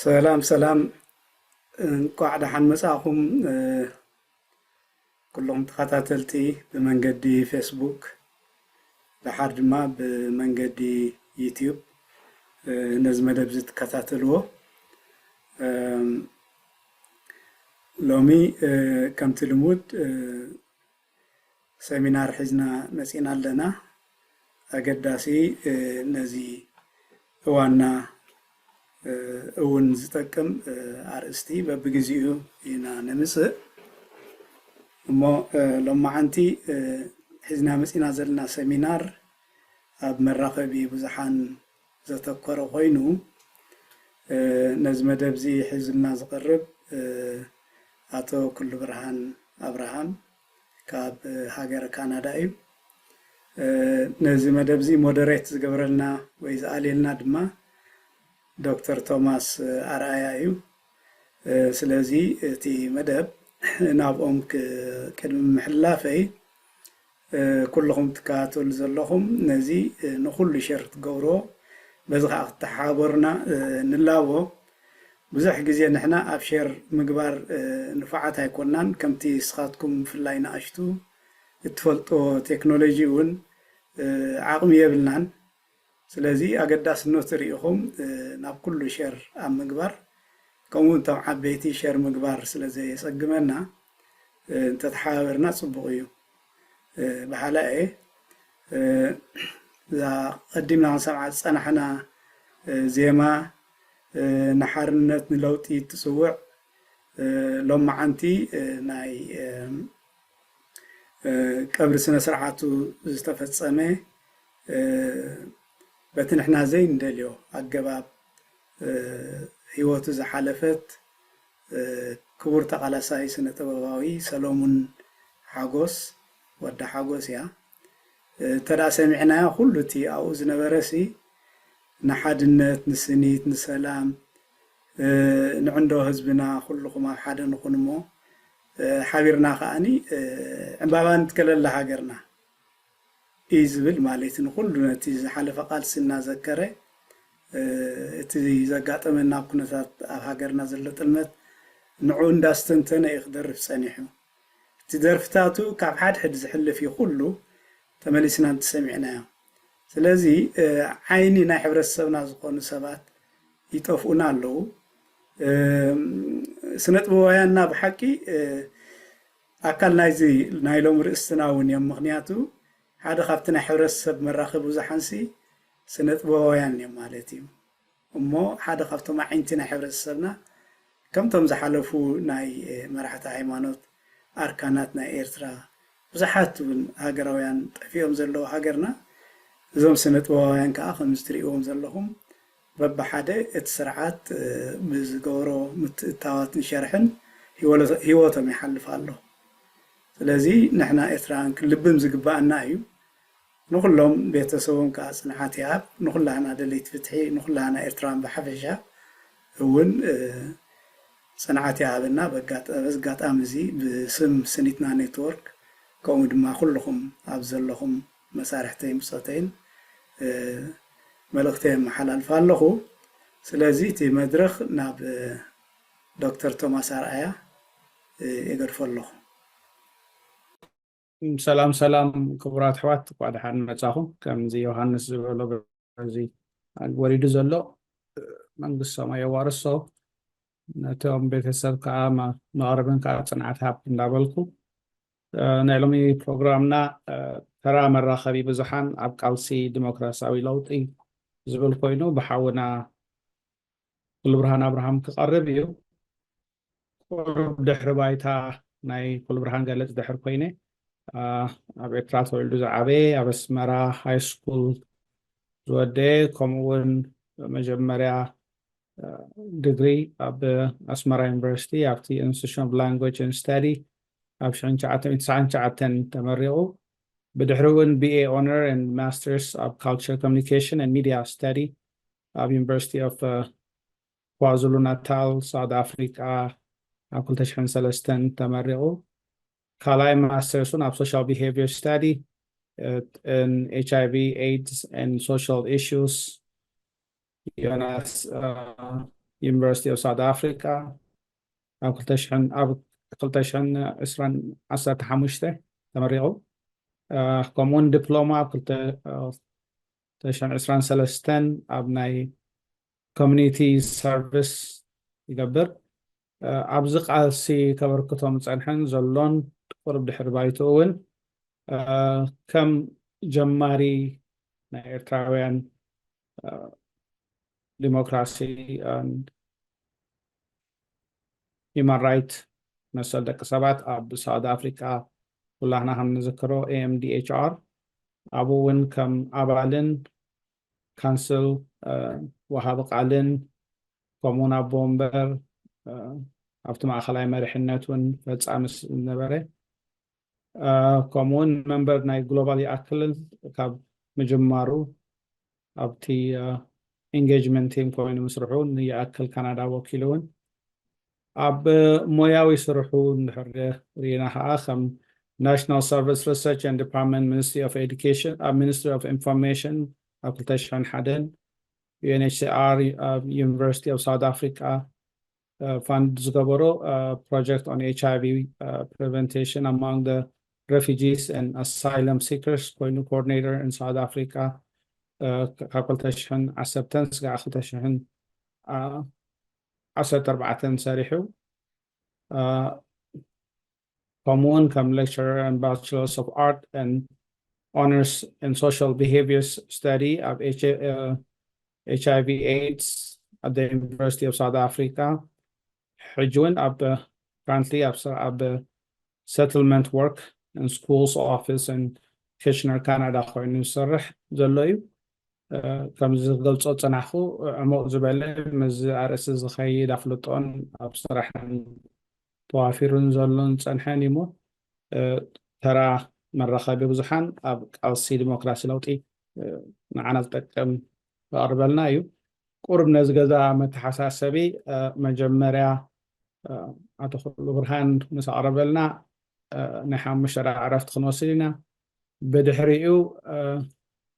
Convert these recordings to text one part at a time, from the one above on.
ሰላም ሰላም፣ እንቋዕ ደሓን መጻእኹም። ኩሎም ተኸታተልቲ ብመንገዲ ፌስቡክ፣ ደሓር ድማ ብመንገዲ ዩቲዩብ ነዚ መደብ እዚ ትከታተልዎ። ሎሚ ከምቲ ልሙድ ሰሚናር ሒዝና መጺና ኣለና። ኣገዳሲ ነዚ እዋንና እውን ዝጠቅም ኣርእስቲ በብግዜኡ ኢና ነምጽእ። እሞ ሎማዓንቲ ሒዝና መጺና ዘለና ሰሚናር ኣብ መራኸቢ ብዙሓን ዘተኮረ ኮይኑ፣ ነዚ መደብ እዚ ሒዙልና ዝቐርብ ኣቶ ኩሉ ብርሃን ኣብርሃም ካብ ሃገረ ካናዳ እዩ። ነዚ መደብ እዚ ሞደሬት ዝገብረልና ወይ ዝኣልየልና ድማ ዶክተር ቶማስ ኣርኣያ እዩ። ስለዚ እቲ መደብ ናብኦም ቅድሚ ምሕላፈይ፣ ኩልኹም ትከታተሉ ዘለኹም ነዚ ንኹሉ ሸር ክትገብርዎ፣ በዚ ከዓ ክትተሓባበሩና ንላቦ። ብዙሕ ግዜ ንሕና ኣብ ሸር ምግባር ንፉዓት ኣይኮናን። ከምቲ ንስኻትኩም ብፍላይ ንኣሽቱ እትፈልጥዎ ቴክኖሎጂ እውን ዓቕሚ የብልናን። ስለዚ ኣገዳስነቱ ርኢኹም ናብ ኩሉ ሸር ኣብ ምግባር፣ ከምኡ እቶም ዓበይቲ ሸር ምግባር ስለ ዘየጸግመና እንተተሓባበርና ጽቡቕ እዩ። ብሓላኤ እዛ ቀዲምና ክንሰምዓ ዝጸናሕና ዜማ ንሓርነት ንለውጢ ትጽውዕ፣ ሎማዓንቲ ናይ ቀብሪ ስነ ስርዓቱ ዝተፈጸመ፣ በቲ ንሕና ዘይንደልዮ ኣገባብ ህይወቱ ዝሓለፈት ክቡር ተቓላሳይ ስነ ጥበባዊ ሰሎሙን ሓጎስ፣ ወዲ ሓጎስ እያ። እንተ ደኣ ሰሚዕናዮ፣ ኩሉ እቲ ኣብኡ ዝነበረሲ ንሓድነት፣ ንስኒት፣ ንሰላም፣ ንዕንዶ ህዝብና ኩልኹም ኣብ ሓደ ንኹን እሞ ሓቢርና ከዓኒ ዕምባባ ንትከለላ ሃገርና እዩ ዝብል ማለት እዩ። ንኹሉ ነቲ ዝሓለፈ ቃልሲ እናዘከረ እቲ ዘጋጠመና ኩነታት፣ ኣብ ሃገርና ዘሎ ጥልመት ንዑ እንዳስተንተነ እዩ ክደርፍ ጸኒሑ። እቲ ደርፍታቱ ካብ ሓድሕድ ዝሕልፍ እዩ ኩሉ ተመሊስና እንተሰሚዕናዮ። ስለዚ ዓይኒ ናይ ሕብረተሰብና ዝኾኑ ሰባት ይጠፍኡና ኣለዉ። ስነ ጥበባውያንና ብሓቂ ኣካል ናይዚ ናይ ሎም ርእስትና እውን እዮም። ምኽንያቱ ሓደ ካብቲ ናይ ሕብረተሰብ መራኸቢ ብዙሓንሲ ስነ ጥበባውያን እዮም ማለት እዩ። እሞ ሓደ ካብቶም ኣዒንቲ ናይ ሕብረተሰብና ከምቶም ዝሓለፉ ናይ መራሕቲ ሃይማኖት ኣርካናት ናይ ኤርትራ ብዙሓት እውን ሃገራውያን ጠፊኦም ዘለዉ ሃገርና እዞም ስነ ጥበባውያን ከዓ ከምዚ ትርእይዎም ዘለኹም በብሓደ እቲ ስርዓት ብዝገበሮ ምትእታዋትን ሸርሕን ህይወቶም ይሓልፍ ኣሎ። ስለዚ ንሕና ኤርትራውያን ክንልብም ዝግባኣና እዩ። ንኹሎም ቤተሰቦም ከዓ ጽንዓት ይሃብ። ንኹላህና ደለይቲ ፍትሒ፣ ንኹላህና ኤርትራውያን ብሓፈሻ እውን ጽንዓት ይሃበና። በዚ ኣጋጣሚ እዚ ብስም ስኒትና ኔትወርክ ከምኡ ድማ ኩልኹም ኣብ ዘለኹም መሳርሕተይን ብጾተይን መልእኽተይ የመሓላልፍ ኣለኹ። ስለዚ እቲ መድረኽ ናብ ዶክተር ቶማስ ኣርኣያ የገድፎ ኣለኹ። ሰላም ሰላም ክቡራት ኣሕዋት፣ እንኳዕ ደሓን መጻኹም። ከምዚ ዮሃንስ ዝበሎ በዚ ወሪዱ ዘሎ መንግስቲ ሰማይ የዋርሶ፣ ነቶም ቤተሰብ ከዓ መቕርብን ከዓ ጽንዓት ሃብ እንዳበልኩ ናይ ሎሚ ፕሮግራምና ተራ መራኸቢ ብዙሓን ኣብ ቃልሲ ዲሞክራሲያዊ ለውጢ ዝብል ኮይኑ ብሓውና ኩሉ ብርሃን ኣብርሃም ክቐርብ እዩ። ቁሩብ ድሕሪ ባይታ ናይ ኩሉ ብርሃን ገለጽ ድሕር ኮይነ ኣብ ኤርትራ ተወልዱ ዝዓበየ ኣብ ኣስመራ ሃይ ስኩል ዝወደየ ከምኡ እውን መጀመርያ ድግሪ ኣብ ኣስመራ ዩኒቨርሲቲ ኣብቲ Institution of Language and Study ኣብ ሽሕን ትሽዓተ ሚእትን ትስዓን ትሽዓተን ተመሪቑ። ብድሕሪ እውን B A Honor and Masters ኣብ Culture Communication and Media Study ኣብ University of KwaZulu Natal South Africa ኣብ ክልተ ሽሕን ሰለስተን ተመሪቑ። ካልኣይ ማስተርስ እውን ኣብ Social Behavior Study in H I V AIDS and Social Issues ዮናስ University of South Africa ኣብ ክልተ ሽሕን ኣብ ክልተ ሽሕን ዕስራን ዓሰርተ ሓሙሽተ ተመሪቑ። ከምኡውን ዲፕሎማ ኣብ ክልተ ሽሕን ዕስራን ሰለስተን ኣብ ናይ ኮሚኒቲ ሰርቪስ ይገብር። ኣብዚ ቃልሲ ከበርክቶም ዝጸንሐን ዘሎን ቁሩብ ድሕሪ ባይትኡ እውን ከም ጀማሪ ናይ ኤርትራውያን ዲሞክራሲ ሂማን ራይት መሰል ደቂ ሰባት ኣብ ሳውት ኣፍሪካ ኩላህና ከም ንዝክሮ ኤምዲኤችኣር ኣብኡ እውን ከም ኣባልን ካንስል ወሃቢ ቃልን ከምኡውን ኣቦ ወንበር ኣብቲ ማእኸላይ መሪሕነት እውን ፈፃሚ ዝነበረ ከምኡውን መንበር ናይ ግሎባል ይኣክል ካብ ምጅማሩ ኣብቲ ኢንጌጅመንት ቲም ኮይኑ ምስርሑ ንይኣክል ካናዳ ወኪሉ እውን ኣብ ሞያዊ ስርሑ እንድሕር ርኢና ከዓ ከም National Service Research and Department Ministry of Education ኣብ Ministry of Information ኣብ ክልተ ሽሕን ሓደን ዩኤንኤችሲኣር ኣብ University of South Africa fund ዝገበሮ project on HIV prevention among the refugees and asylum seekers ኮይኑ coordinator in South Africa ካብ ክልተ ሽሕን ዓሰርተን ስጋዕ ክልተ ሽሕን ዓሰርተ ኣርባዕተን ሰሪሑ ከምኡውን ከም lecturer and bachelors of art and honors in social behaviors study ኣብ HIV AIDS at the University of South Africa ሕጂ እውን ኣብ currently ኣብ settlement work in schools office in Kitchener Canada ኮይኑ ዝሰርሕ ዘሎ እዩ። ከምዚ ክገልጾ ዝጸናሕኩ ዕሙቕ ዝበለ ምስዚ ኣርእስቲ ዝኸይድ ኣፍልጦን ኣብ ስራሕን ተዋፊሩን ዘሎን ዝጸንሐን እዩ እሞ ተራ መራኸቢ ብዙሓን ኣብ ቃልሲ ዲሞክራሲ ለውጢ ንዓና ዝጠቅም ዘቕርበልና እዩ። ቁሩብ ነዚ ገዛ መተሓሳሰቢ መጀመርያ ኣቶ ኩሉ ብርሃን ምስ ኣቕረበልና ናይ ሓሙሽተ ደቂቕ ዕረፍቲ ክንወስድ ኢና። ብድሕሪኡ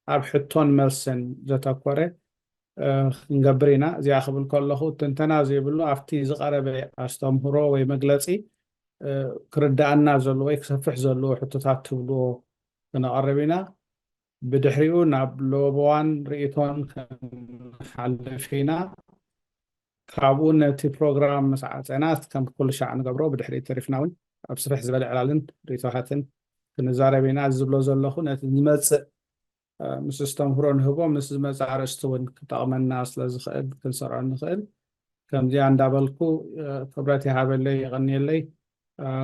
ኣብ ሕቶን መልስን ዘተኮረ ክንገብር ኢና። እዚኣ ክብል ከለኹ ትንተና ዘይብሉ ኣብቲ ዝቐረበ ኣስተምህሮ ወይ መግለፂ ክርዳኣና ዘለዎ ወይ ክሰፍሕ ዘለዎ ሕቶታት ትብልዎ ክነቕርብ ኢና። ብድሕሪኡ ናብ ለበዋን ርእይቶን ክንሓልፍ ኢና። ካብኡ ነቲ ፕሮግራም ምስ ዓፀና ከም ኩሉ ሻዕ ንገብሮ ብድሕሪ ተሪፍና እውን ኣብ ስፍሕ ዝበለ ዕላልን ርእይቶታትን ክንዛረብ ኢና ዝብሎ ዘለኹ ነቲ ዝመፅእ ምስ ዝተምህሮ ንህቦ ምስ ዝመፅእ ኣርእስቲ እውን ክጠቕመና ስለዝኽእል ክንሰርዖ ንኽእል ከምዚኣ እንዳበልኩ ክብረት ይሃበለይ ይቐንየለይ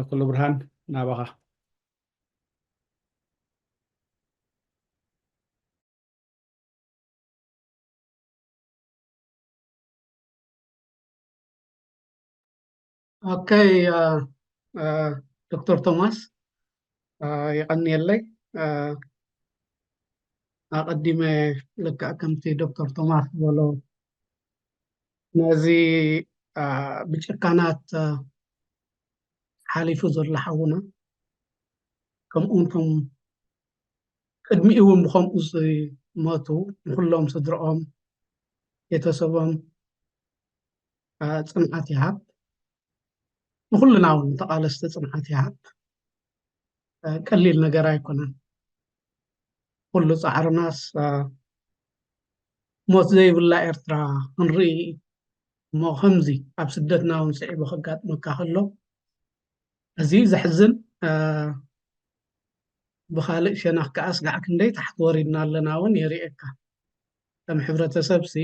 ኩሉ ብርሃን ናባኻ Okay, uh, uh, ዶክተር ቶማስ uh, የቐንየለይ uh, ኣቐዲመ ልክዕ ከምቲ ዶክተር ቶማስ ዝበሎ ነዚ uh, ብጭካናት uh, ሓሊፉ ዘሎ ሓውና ከምኡውን ከም ቅድሚኡ እውን ብከምኡ ዝሞቱ ንኩሎም ስድርኦም ቤተሰቦም ፅንዓት ይሃብ። ንኩልና እውን ተቓለስቲ ፅንዓት ይሃብ። ቀሊል ነገር ኣይኮነን። ኩሉ ፃዕርናስ ሞት ዘይብላ ኤርትራ ክንርኢ እሞ ከምዚ ኣብ ስደትና እውን ስዒቡ ከጋጥመካ ከሎ ኣዝዩ ዘሕዝን ብካልእ ሸነኽ ከዓ ስጋዕ ክንደይ ታሕቲ ወሪድና ኣለና እውን የርእየካ ከም ሕብረተሰብ ሲ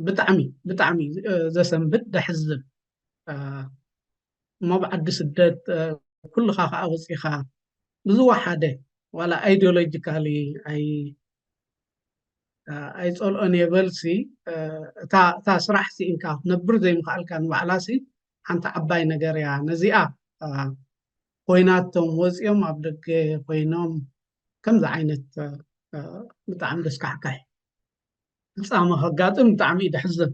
ብጣዕሚ ብጣዕሚ ዘሰንብድ ደሕዝን እሞ ብዓዲ ስደት ኩልኻ ከዓ ወፂኻ ብዝወሓደ ዋላ ideologically ኣይፀልኦን እየ በልሲ እታ ስራሕ ስኢንካ ክትነብር ዘይምኽኣልካ ንባዕላ ሲ ሓንቲ ዓባይ ነገር እያ ነዚኣ ኮይናቶም ወፂኦም ኣብ ደገ ኮይኖም ከምዚ ዓይነት ብጣዕሚ ደስካሕካሕ ፍፃመ ከጋጥም ብጣዕሚ እዩ ደሕዝን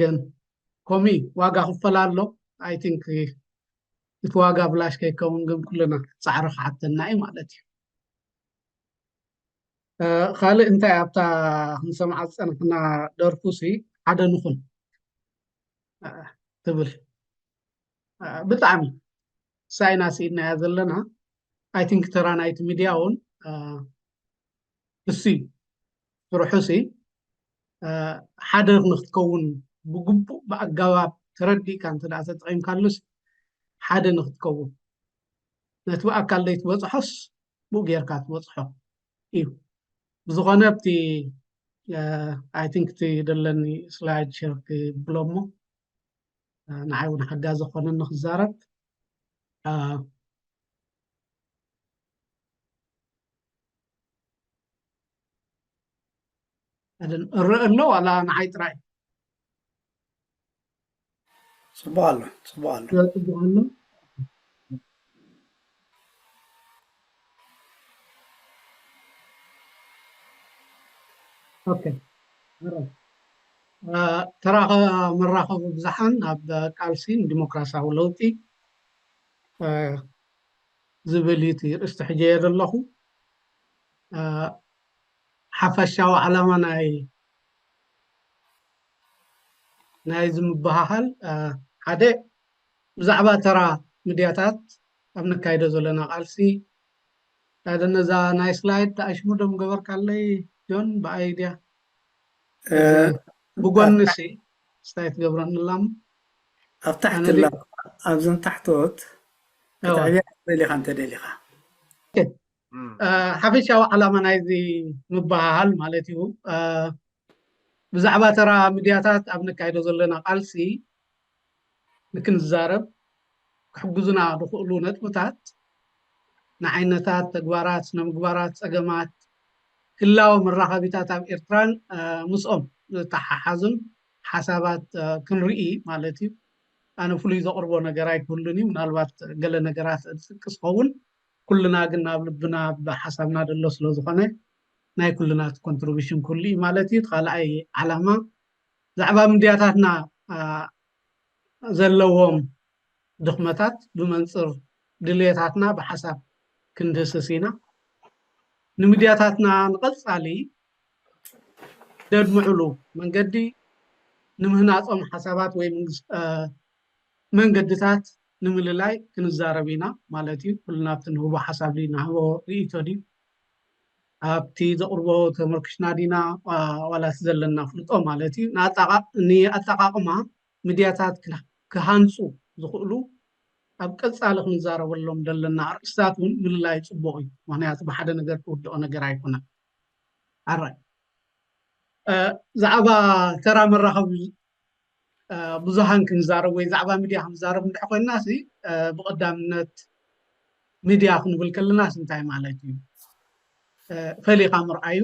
ግን ኮሚ ዋጋ ክፈላ ኣሎ I think እቲ ዋጋ ብላሽ ከይከውን ግን ኩልና ፃዕሪ ክሓተና እዩ ማለት እዩ ካልእ እንታይ ኣብታ ክንሰምዓ ዝፀናሕና ደርፉ ሲ ሓደ ንኹን ትብል። ብጣዕሚ ሳይና ስኢድናያ ዘለና። I think ተራ ናይቲ ሚድያ እውን እሱ ስርሑ ሲ ሓደ ንክትከውን ብግቡእ ብኣገባብ ተረዲእካ እንተ ተጠቂምካሉስ ሓደ ንክትከውን ነቲ ብኣካል ዘይትበፅሖስ ብኡ ጌርካ ትበፅሖ እዩ። ብዝኾነ ኣብቲ I think እቲ ደለኒ ስላይድ ሸር ክብሎ እሞ ንዓይ እውን ሓጋዚ ክኾነኒ ክዛረብ። እርእ ኣሎ ዋላ ንዓይ ጥራይ? ፅቡቅ ኣሎ፣ ፅቡቅ ኣሎ። ፅቡቅ ኣሎ። ኦኬ፣ ተራኸ መራኸቢ ብዙሓን ኣብ ቃልሲ ንዲሞክራሲያዊ ለውጢ ዝብል እዩ እቲ ርእስቲ ሕጀዮ ዘለኹ። ሓፈሻዊ ዓላማ ናይ ናይዚ ምብሃሃል ሓደ ብዛዕባ ተራ ሚድያታት ኣብ ነካይዶ ዘለና ቃልሲ ሓደ ነዛ ናይ ስላይድ ተኣሽሙ ደም ገበርካለይ ጆን ብኣይ ድያ ብጎኒ ሲ ስታይ ትገብረኒ ላም ኣብ ታሕቲ ኣላ ኣብዘን ታሕቶት ክትዕብያ ትኽእል ኢኻ እንተ ደሊኻ። ሓፈሻዊ ዓላማ ናይዚ ምበሃሃል ማለት እዩ ብዛዕባ ተራ ሚድያታት ኣብ ነካይዶ ዘለና ቃልሲ ንክንዛረብ ክሕግዙና ዝኽእሉ ነጥብታት ንዓይነታት ተግባራት፣ ስነ ምግባራት፣ ፀገማት፣ ህላወ መራኸቢታት ኣብ ኤርትራን ምስኦም ዝተሓሓዙን ሓሳባት ክንርኢ ማለት እዩ። ኣነ ፍሉይ ዘቕርቦ ነገር ኣይክህሉን እዩ። ምናልባት ገለ ነገራት ዝጥቅስ ኸውን ኩልና ግን ናብ ልብና ብሓሳብና ደሎ ስለ ዝኾነ ናይ ኩልና ኮንትሪቢሽን ክህሉ እዩ ማለት እዩ። እቲ ካልኣይ ዓላማ ብዛዕባ ሚድያታትና ዘለዎም ድኽመታት ብመንፅር ድልየታትና ብሓሳብ ክንድህስስ ኢና። ንሚድያታትና ንቐፃሊ ደድምዕሉ መንገዲ ንምህናፆም ሓሳባት ወይ መንገድታት ንምልላይ ክንዛረብ ኢና ማለት እዩ። ኩልና ኣብቲ ንህቦ ሓሳብ ድዩ ንህቦ ርእይቶ ድዩ ኣብቲ ዘቕርቦ ተመርኪሽና ዲና ዋላስ ዘለና ፍልጦ ማለት እዩ። ንኣጠቓቕማ ሚድያታት ክሃንፁ ዝኽእሉ ኣብ ቀፃሊ ክንዛረበሎም ዘለና ኣርእስታት እውን ምልላይ ፅቡቕ እዩ። ምክንያቱ ብሓደ ነገር ክውድኦ ነገር ኣይኮነን። ኣራይ ዛዕባ ተራ መራኸቢ ብዙሃን ክንዛረብ ወይ ዛዕባ ሚድያ ክንዛረብ እንድሕ ኮይንና ሲ ብቐዳምነት ሚድያ ክንብል ከለና እንታይ ማለት እዩ? ፈሊኻ ምርኣዩ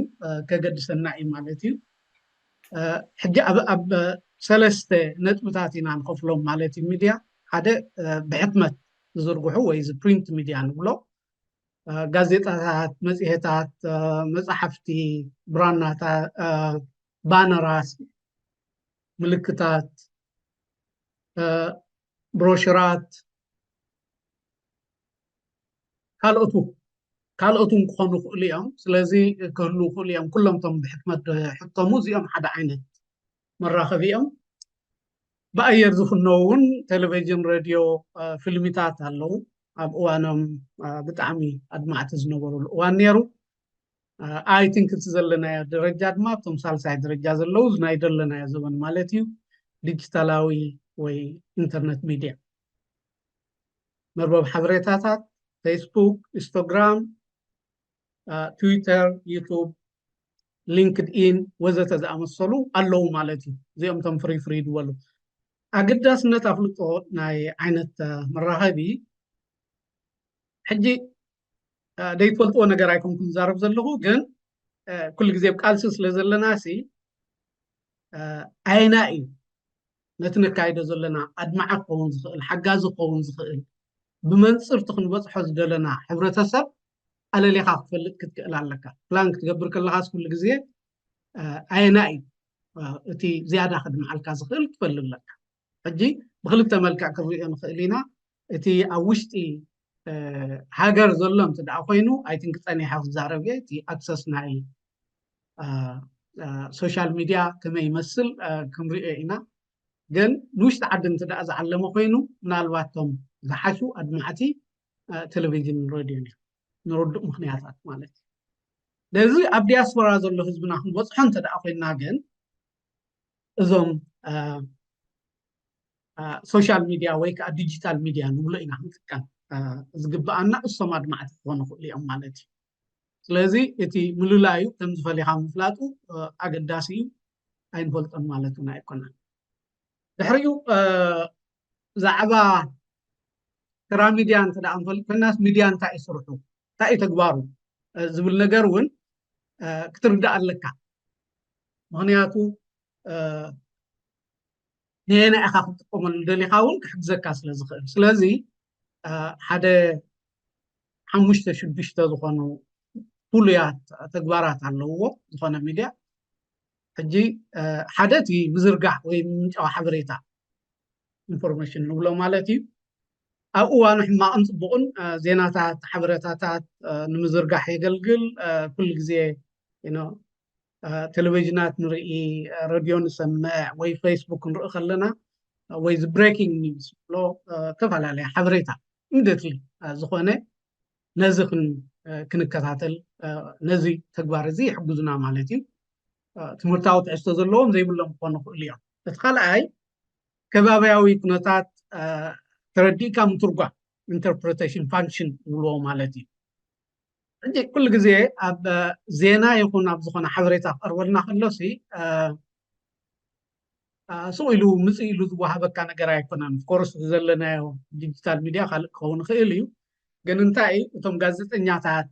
ከገድሰና እዩ ማለት እዩ። ሕጂ ኣብ ሰለስተ ነጥብታት ኢና ንኸፍሎም ማለት እዩ። ሚድያ ሓደ ብሕትመት ዝዝርግሑ ወይ እዚ ፕሪንት ሚድያ ንብሎ ጋዜጣታት፣ መፅሄታት፣ መፅሓፍቲ፣ ብራናታት፣ ባነራት፣ ምልክታት፣ ብሮሽራት ካልኦቱ ካልኦትን ክኾኑ ይኽእሉ እዮም። ስለዚ ክህሉ ይኽእሉ እዮም። ኩሎም እቶም ብሕትመት ሕተሙ እዚኦም ሓደ ዓይነት መራኸቢ እዮም። ብኣየር ዝፍነው እውን ቴሌቪዥን፣ ሬድዮ፣ ፊልሚታት ኣለዉ። ኣብ እዋኖም ብጣዕሚ ኣድማዕቲ ዝነበሩሉ እዋን ነይሩ። I think እቲ ዘለናዮ ደረጃ ድማ እቶም ሳልሳይ ደረጃ ዘለዉ ናይ ዘለናዮ ዘበን ማለት እዩ ዲጂታላዊ ወይ ኢንተርነት ሚድያ መርበብ ሓበሬታታት ፌስቡክ፣ ኢንስቶግራም፣ ትዊተር፣ ዩቱብ፣ ሊንክድ ኢን ወዘተ ዝኣመሰሉ ኣለዉ ማለት እዩ። እዚኦም እቶም ፍሪ ፍሪ ዝበሉ ኣገዳስነት ኣፍልጦ ናይ ዓይነት መራኸቢ ሕጂ ዘይትፈልጥዎ ነገር ኣይኮንኩም ዛረብ ዘለኹ ግን ኩሉ ግዜ ኣብ ቃልሲ ስለ ዘለና ሲ ኣየና እዩ ነቲ ነካይዶ ዘለና ኣድማዒ ክኸውን ዝኽእል ሓጋዚ ክኸውን ዝኽእል ብመንፅርቲ ክንበፅሖ ዝደለና ሕብረተሰብ ኣለሊኻ ክትፈልጥ ክትክእል ኣለካ። ፕላን ክትገብር ከለኻስ ኩሉ ግዜ ኣየና እዩ እቲ ዝያዳ ከድምዓልካ ዝኽእል ክትፈልጥ ኣለካ። ሕጂ ብክልተ መልክዕ ክንሪኦ ንኽእል ኢና። እቲ ኣብ ውሽጢ ሃገር ዘሎ እንተ ደኣ ኮይኑ ኣይቲንክ ፀኒሐ ክዛረብ እየ። እቲ ኣክሰስ ናይ ሶሻል ሚድያ ከመይ ይመስል ክንሪኦ ኢና። ግን ንውሽጢ ዓዲ እንተ ደኣ ዝዓለመ ኮይኑ፣ ምናልባት እቶም ዝሓሹ ኣድማዕቲ ቴሌቪዥን፣ ሬድዮን እዮም፣ ንርዱእ ምኽንያታት ማለት እዩ። ነዚ ኣብ ዲያስፖራ ዘሎ ህዝብና ክንበፅሖ እንተ ደኣ ኮይና ግን እዞም ሶሻል ሚድያ ወይ ከዓ ዲጂታል ሚድያ ንብሎ ኢና ክንጥቀም ዝግብኣና፣ እሶም ኣድማዕቲ ክኾኑ ይኽእሉ እዮም ማለት እዩ። ስለዚ እቲ ምልላዩ ከም ዝፈሊኻ ምፍላጡ ኣገዳሲ እዩ። ኣይንፈልጦን ማለት እውን ኣይኮነን። ድሕሪኡ ብዛዕባ ተራ ሚድያ እንተ ደኣ ንፈልጥ ኮይናስ፣ ሚድያ እንታይ እዩ ስርሑ፣ እንታይ እዩ ተግባሩ ዝብል ነገር እውን ክትርዳእ ኣለካ። ምኽንያቱ ንየና ኢኻ ክትጥቀመሉ ደሊኻ እውን ክሕግዘካ ስለ ዝኽእል። ስለዚ ሓደ ሓሙሽተ ሽዱሽተ ዝኾኑ ፍሉያት ተግባራት ኣለውዎ ዝኾነ ሚድያ። ሕጂ ሓደ እቲ ምዝርጋሕ ወይ ምምጫው ሓበሬታ፣ ኢንፎርሜሽን ንብሎ ማለት እዩ። ኣብ እዋኑ ሕማቕን ፅቡቕን ዜናታት፣ ሓበሬታታት ንምዝርጋሕ የገልግል። ኩሉ ግዜ ቴሌቪዥናት ንርኢ፣ ሬድዮ ንሰምዕ ወይ ፌስቡክ ንርኢ ከለና ወይ እዚ ብሬኪንግ ኒውስ ብሎ ዝተፈላለየ ሓበሬታ ኢሚድየትሊ ዝኾነ ነዚ ክንከታተል ነዚ ተግባር እዚ ይሕግዙና ማለት እዩ። ትምህርታዊ ትሕዝቶ ዘለዎም ዘይብሎም ክኾኑ ይኽእሉ እዮም። እቲ ካልኣይ ከባብያዊ ኩነታት ተረዲእካ ምትርጓም፣ ኢንተርፕሬቴሽን ፋንክሽን ይብልዎ ማለት እዩ። ሕጂ ኩሉ ግዜ ኣብ ዜና ይኹን ኣብ ዝኾነ ሓበሬታ ክቐርበልና ከሎሲ ስቕ ኢሉ ምፅእ ኢሉ ዝወሃበካ ነገር ኣይኮነን። ኦፍኮርስ ዘለናዮ ዲጂታል ሚድያ ካልእ ክኸውን ይኽእል እዩ። ግን እንታይ እቶም ጋዜጠኛታት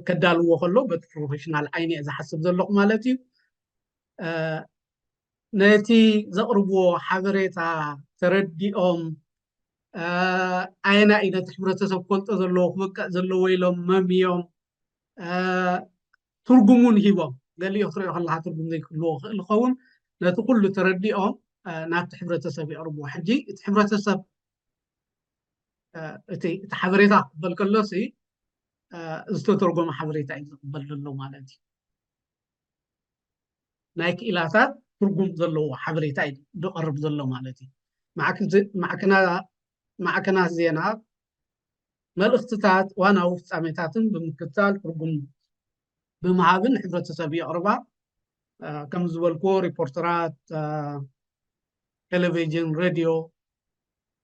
ከዳልዎ ከሎ በቲ ፕሮፌሽናል ዓይኒ እየ ዝሓስብ ዘለኹ ማለት እዩ። ነቲ ዘቕርብዎ ሓበሬታ ተረዲኦም ኣየና እዩ ነቲ ሕብረተሰብ ክፈልጦ ዘለዎ ክበቅዕ ዘለዎ ኢሎም መምዮም ትርጉሙን ሂቦም፣ ገሊኡ ክትሪኦ ከለካ ትርጉም ዘይክህልዎ ክእል ይኸውን። ነቲ ኩሉ ተረዲኦም ናብቲ ሕብረተሰብ የቕርብዎ። ሕጂ እቲ ሕብረተሰብ እቲ ሓበሬታ ክበል ከሎሲ ዝተተርጎመ ሓበሬታ እዩ ዝቕበል ዘሎ ማለት እዩ። ናይ ክኢላታት ትርጉም ዘለዎ ሓበሬታ እዩ ዝቐርብ ዘሎ ማለት እዩ። ማዕከናት ዜና መልእኽትታት ዋናዊ ፍጻሜታትን ብምክትታል ትርጉም ብምሃብን ሕብረተሰብ የቕርባ። ከም ዝበልክዎ ሪፖርተራት ቴሌቪዥን፣ ሬድዮ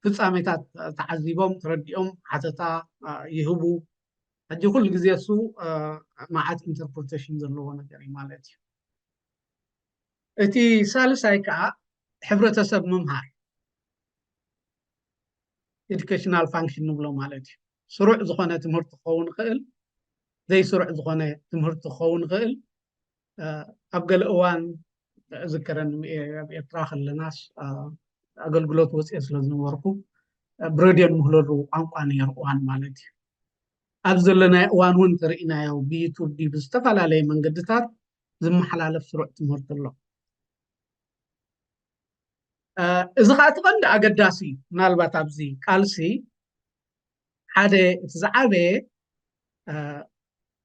ፍጻሜታት ተዓዚቦም ተረዲኦም ሓተታ ይህቡ። ሕጂ ኩሉ ግዜ እሱ መዓት ኢንተርፕሬቴሽን ዘለዎ ነገር እዩ ማለት እዩ። እቲ ሳልሳይ ከዓ ሕብረተሰብ ምምሃር፣ ኤዱኬሽናል ፋንክሽን ንብሎ ማለት እዩ። ስሩዕ ዝኾነ ትምህርቲ ክኸውን ይኽእል፣ ዘይስሩዕ ዝኾነ ትምህርቲ ክኸውን ይኽእል። ኣብ ገለ እዋን ዝከረኒ ኣብ ኤርትራ ከለናስ ኣገልግሎት ወፅኤ ስለ ዝነበርኩ ብሬድዮ ንምህለሉ ቋንቋ ነይሩ እዋን ማለት እዩ። ኣብ ዘለናዮ እዋን እውን ተርእናዮ ብዩቱብ ድዩ ብዝተፈላለየ መንገድታት ዝመሓላለፍ ስሩዕ ትምህርቲ ኣሎ። እዚ ከዓ እቲ ቀንዲ ኣገዳሲ እዩ። ምናልባት ኣብዚ ቃልሲ ሓደ እቲ ዝዓበየ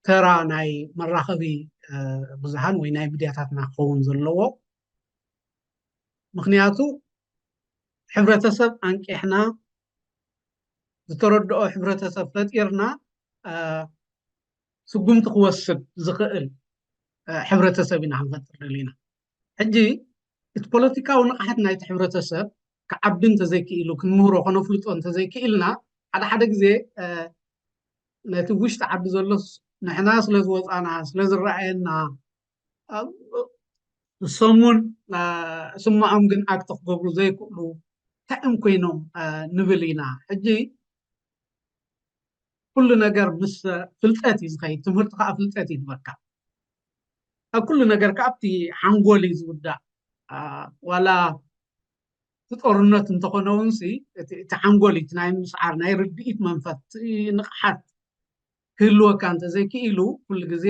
ተራ ናይ መራኸቢ ብዙሃን ወይ ናይ ሚድያታትና ክኸውን ዘለዎ፣ ምክንያቱ ሕብረተሰብ ኣንቂሕና ዝተረድኦ ሕብረተሰብ ፈጢርና ስጉምቲ ክወስድ ዝኽእል ሕብረተሰብ ኢና ክንፈጥር ደሊና። ሕጂ እቲ ፖለቲካዊ ንቕሓት ናይቲ ሕብረተሰብ ክዓቢ እንተዘይክኢሉ፣ ክንምህሮ ከነፍልጦ እንተዘይክኢልና፣ ሓደ ሓደ ግዜ ነቲ ውሽጢ ዓዲ ዘሎስ ንሕና ስለ ዝወፃና ስለ ዝረኣየና እሶም እውን ስምዖም ግን ኣክት ክገብሩ ዘይክእሉ እንታይ እዮም ኮይኖም ንብል ኢና። ሕጂ ኩሉ ነገር ምስ ፍልጠት እዩ ዝኸይድ። ትምህርቲ ከዓ ፍልጠት እዩ ዝበካ። ኣብ ኩሉ ነገር ከዓ ኣብቲ ሓንጎል እዩ ዝውዳእ። ዋላ እቲ ጦርነት እንተኾነ እውን ሲ እቲ ሓንጎል እቲ ናይ ምስዓር ናይ ርድኢት መንፈት ንቕሓት ክህልወካ እንተዘይክኢሉ ኩሉ ግዜ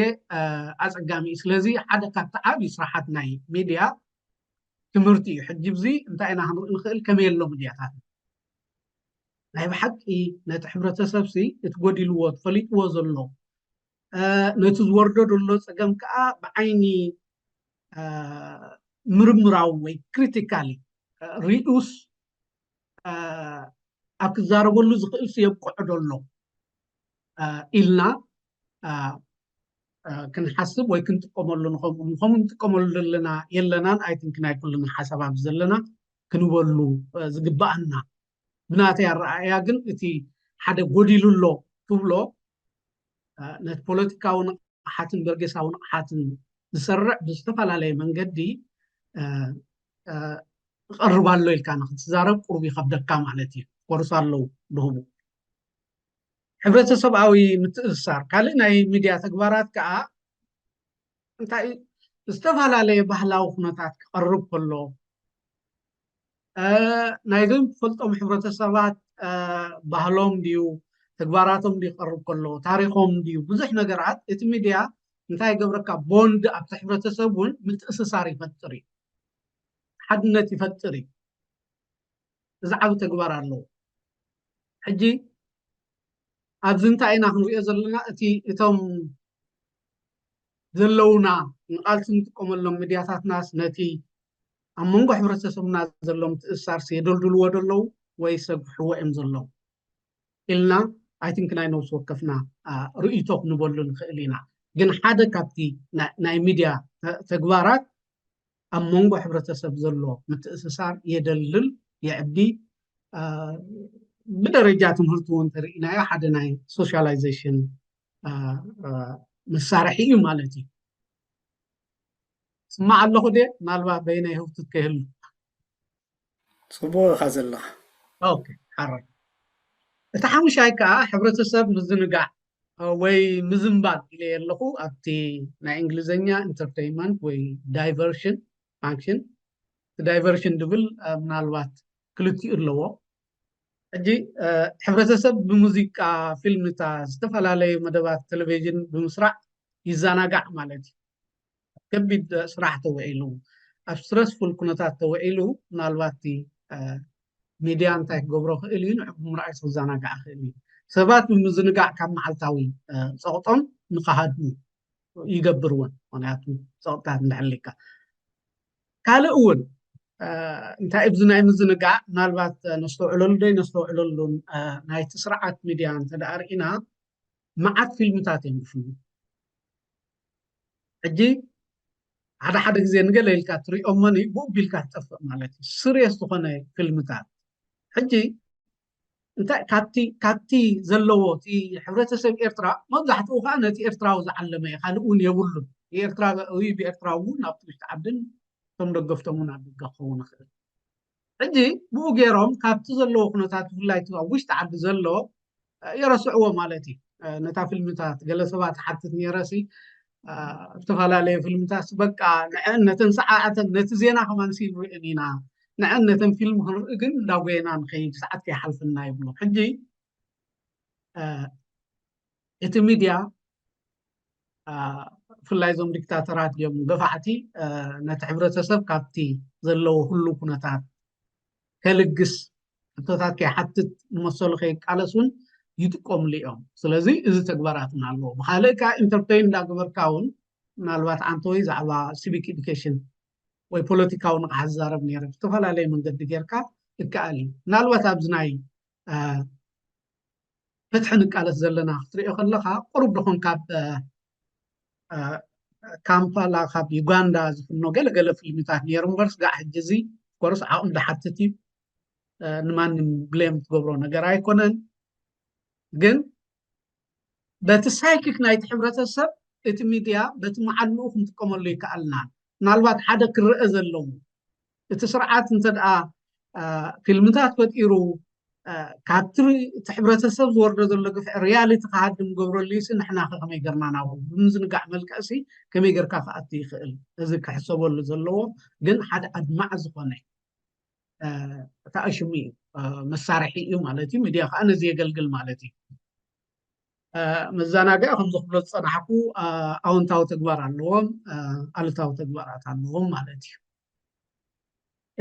ኣፀጋሚ እዩ። ስለዚ ሓደ ካብቲ ዓብዪ ስራሓት ናይ ሚድያ ትምህርቲ እዩ። ሕጂ ብዚ እንታይ ኢና ክንርኢ ንኽእል? ከመይ ኣሎ ሚድያታት ናይ ብሓቂ ነቲ ሕብረተሰብ ሲ እቲ ጎዲልዎ ተፈሊጥዎ ዘሎ ነቲ ዝወርዶ ዘሎ ፀገም ከዓ ብዓይኒ ምርምራዊ ወይ ክሪቲካሊ ሪኡስ ኣብ ክዛረበሉ ዝኽእል የብቅዖ ዶ ኣሎ ኢልና ክንሓስብ ወይ ክንጥቀመሉ ንኸምኡ ንኸምኡ ንጥቀመሉ ዘለና የለናን ኣይትንክ ናይ ኩልና ሓሳብ ኣብዚ ዘለና ክንበሉ ዝግባኣና። ብናተይ ኣረኣእያ ግን እቲ ሓደ ጎዲሉ ኣሎ ትብሎ ነቲ ፖለቲካዊ ንቕሓትን በርጌሳዊ ንቕሓትን ዝሰርዕ ብዝተፈላለየ መንገዲ ይቐርብ ኣሎ ኢልካ ንክትዛረብ ቁሩብ ይኸብደካ ማለት እዩ። ኮርስ ኣለዉ ብህቡ ሕብረተሰብኣዊ ምትእስሳር ካልእ ናይ ሚድያ ተግባራት ከዓ እንታይ ዝተፈላለየ ባህላዊ ኩነታት ክቐርብ ከሎ ናይዞም ትፈልጦም ሕብረተሰባት ባህሎም ድዩ ተግባራቶም ድዩ ክቐርብ ከሎ ታሪኮም ድዩ ብዙሕ ነገራት እቲ ሚድያ እንታይ ይገብረካ ቦንድ ኣብቲ ሕብረተሰብ እውን ምትእስሳር ይፈጥር እዩ ሓድነት ይፈጥር እዩ እዚ ዓብ ተግባር ኣለዎ ሕጂ ኣብዚ እንታይ ኢና ክንሪኦ ዘለና እቲ እቶም ዘለውና ንቃልሲ ንጥቀመሎም ሚድያታትናስ ነቲ ኣብ መንጎ ሕብረተሰብና ዘሎ ምትእስሳርሲ የደልድልዎ ደለዉ ወይ ሰግሕዎ እዮም ዘለዉ ኢልና ኣይትንክ ናይ ነብሲ ወከፍና ርእይቶ ክንበሉ ንኽእል ኢና ግን ሓደ ካብቲ ናይ ሚድያ ተግባራት ኣብ መንጎ ሕብረተሰብ ዘሎ ምትእስሳር የደልል የዕቢ ብደረጃ ትምህርቲ እውን ተርእናዮ ሓደ ናይ ሶሻላይዜሽን መሳርሒ እዩ ማለት እዩ ስማዕ ኣለኹ ደ ምናልባት በይነይ ህውትት ከይህሉ ፅቡቅ ኢኻ ዘለኻ ሓራይ እቲ ሓሙሻይ ከዓ ሕብረተሰብ ምዝንጋዕ ወይ ምዝንባል ኢለ ኣለኹ ኣብቲ ናይ እንግሊዝኛ ኢንተርቴይንመንት ወይ ዳይቨርሽን ፋንክሽን ዳይቨርሽን ድብል ምናልባት ክልቲኡ ኣለዎ ሕጂ ሕብረተሰብ ብሙዚቃ ፊልምታት ዝተፈላለዩ መደባት ቴሌቪዥን ብምስራዕ ይዘናጋዕ ማለት እዩ ከቢድ ስራሕ ተውዒሉ ኣብ ስትረስፉል ኩነታት ተውዒሉ ምናልባት ሚድያ እንታይ ክገብሮ ክእል እዩ ንዕኡ ብምርኣይ ክዘናጋዕ ክእል እዩ ሰባት ብምዝንጋዕ ካብ መዓልታዊ ፀቕጦም ንክሃድሙ ይገብር እውን ምክንያቱ ፀቕጥታት እንዳሕሊካ ካልእ እውን እንታይ ኣብዚ ናይ ምዝንጋዕ ምናልባት ነስተውዕለሉ ዶ ነስተውዕለሉን ናይቲ ስርዓት ሚድያ እንተደኣ ርኢና መዓት ፊልምታት እዮም ዝፍሉ ሕጂ ሓደ ሓደ ግዜ ንገለ ኢልካ ትሪኦሞኒ ብኡ ቢልካ ትጠፍእ ማለት እዩ ስርየስ ዝኾነ ፊልምታት ሕጂ እንታይ ካብቲ ካብቲ ዘለዎ እቲ ሕብረተሰብ ኤርትራ መብዛሕትኡ ከዓ ነቲ ኤርትራዊ ዝዓለመ እዩ ካልእ እውን የብሉን የኤርትራዊ ብኤርትራዊ እውን ናብቲ ውሽጢ ዓድን እቶም ደገፍቶም እውን ኣብ ደገ ክኸውን ይኽእል ሕጂ ብኡ ገይሮም ካብቲ ዘለዎ ኩነታት ብፍላይ ኣብ ውሽጢ ዓዲ ዘሎ የረስዕዎ ማለት እዩ ነታ ፊልምታት ገለ ሰባት ሓትት ነይረሲ ኣብ ዝተፈላለየ ፊልምታት በቃ ንዐን ነተን ሰዓዓተን ነቲ ዜና ከማን ሲንርእን ኢና ንዐን ነተን ፊልም ክንርኢ ግን እንዳጎየና ንኸይድ ሰዓት ከይሓልፍና ይብሎ ሕጂ እቲ ሚድያ ብፍላይ እዞም ዲክታተራት እዮም ገፋዕቲ ነቲ ሕብረተሰብ ካብቲ ዘለዎ ኩሉ ኩነታት ከልግስ ሕቶታት ከይሓትት ንመሰሉ ከይቃለስ እውን ይጥቀምሉ እዮም ስለዚ እዚ ተግባራት እውን ኣለዎ ብካልእ ከዓ ኢንተርቴይን እንዳገበርካ እውን ምናልባት ዓንተ ወይ ዛዕባ ሲቪክ ኤዱኬሽን ወይ ፖለቲካዊ ንቕሓት ዝዛረብ ነይረ ብዝተፈላለየ መንገዲ ጌርካ ይከኣል እዩ ምናልባት ኣብዚ ናይ ፍትሒ ንቃለስ ዘለና ክትሪኦ ከለካ ቁሩብ ድኾን ካብ ካምፓላ ካብ ዩጋንዳ ዝፍኖ ገለገለ ፊልምታት ነይሩ እምበር ስጋዕ ሕጂ እዚ ኮርስ ዓቕሚ ዝሓትት እዩ ንማንም ብሌም ትገብሮ ነገር ኣይኮነን ግን በቲ ሳይኪክ ናይቲ ሕብረተሰብ እቲ ሚድያ በቲ መዓልኡ ክንጥቀመሉ ይከኣልና ምናልባት ሓደ ክረአ ዘለዎ እቲ ስርዓት እንተ ደኣ ፊልምታት ፈጢሩ ካብቲ እቲ ሕብረተሰብ ዝወርዶ ዘሎ ግፍዒ ሪያሊቲ ክሃድም ገብረሉ ዩሲ ንሕና ከ ከመይ ገርና ናብኡ ብምዝንጋዕ መልክዕሲ ከመይ ገርካ ክኣቱ ይኽእል እዚ ክሕሰበሉ ዘለዎ ግን ሓደ ኣድማዕ ዝኾነ ተኣሽሙ እዩ መሳርሒ እዩ ማለት እዩ ሚድያ ከዓ ነዚ የገልግል ማለት እዩ መዘናግዒ ከም ዝኽብሎ ዝፀናሕኩ ኣወንታዊ ተግባር ኣለዎም ኣሉታዊ ተግባራት ኣለዎም ማለት እዩ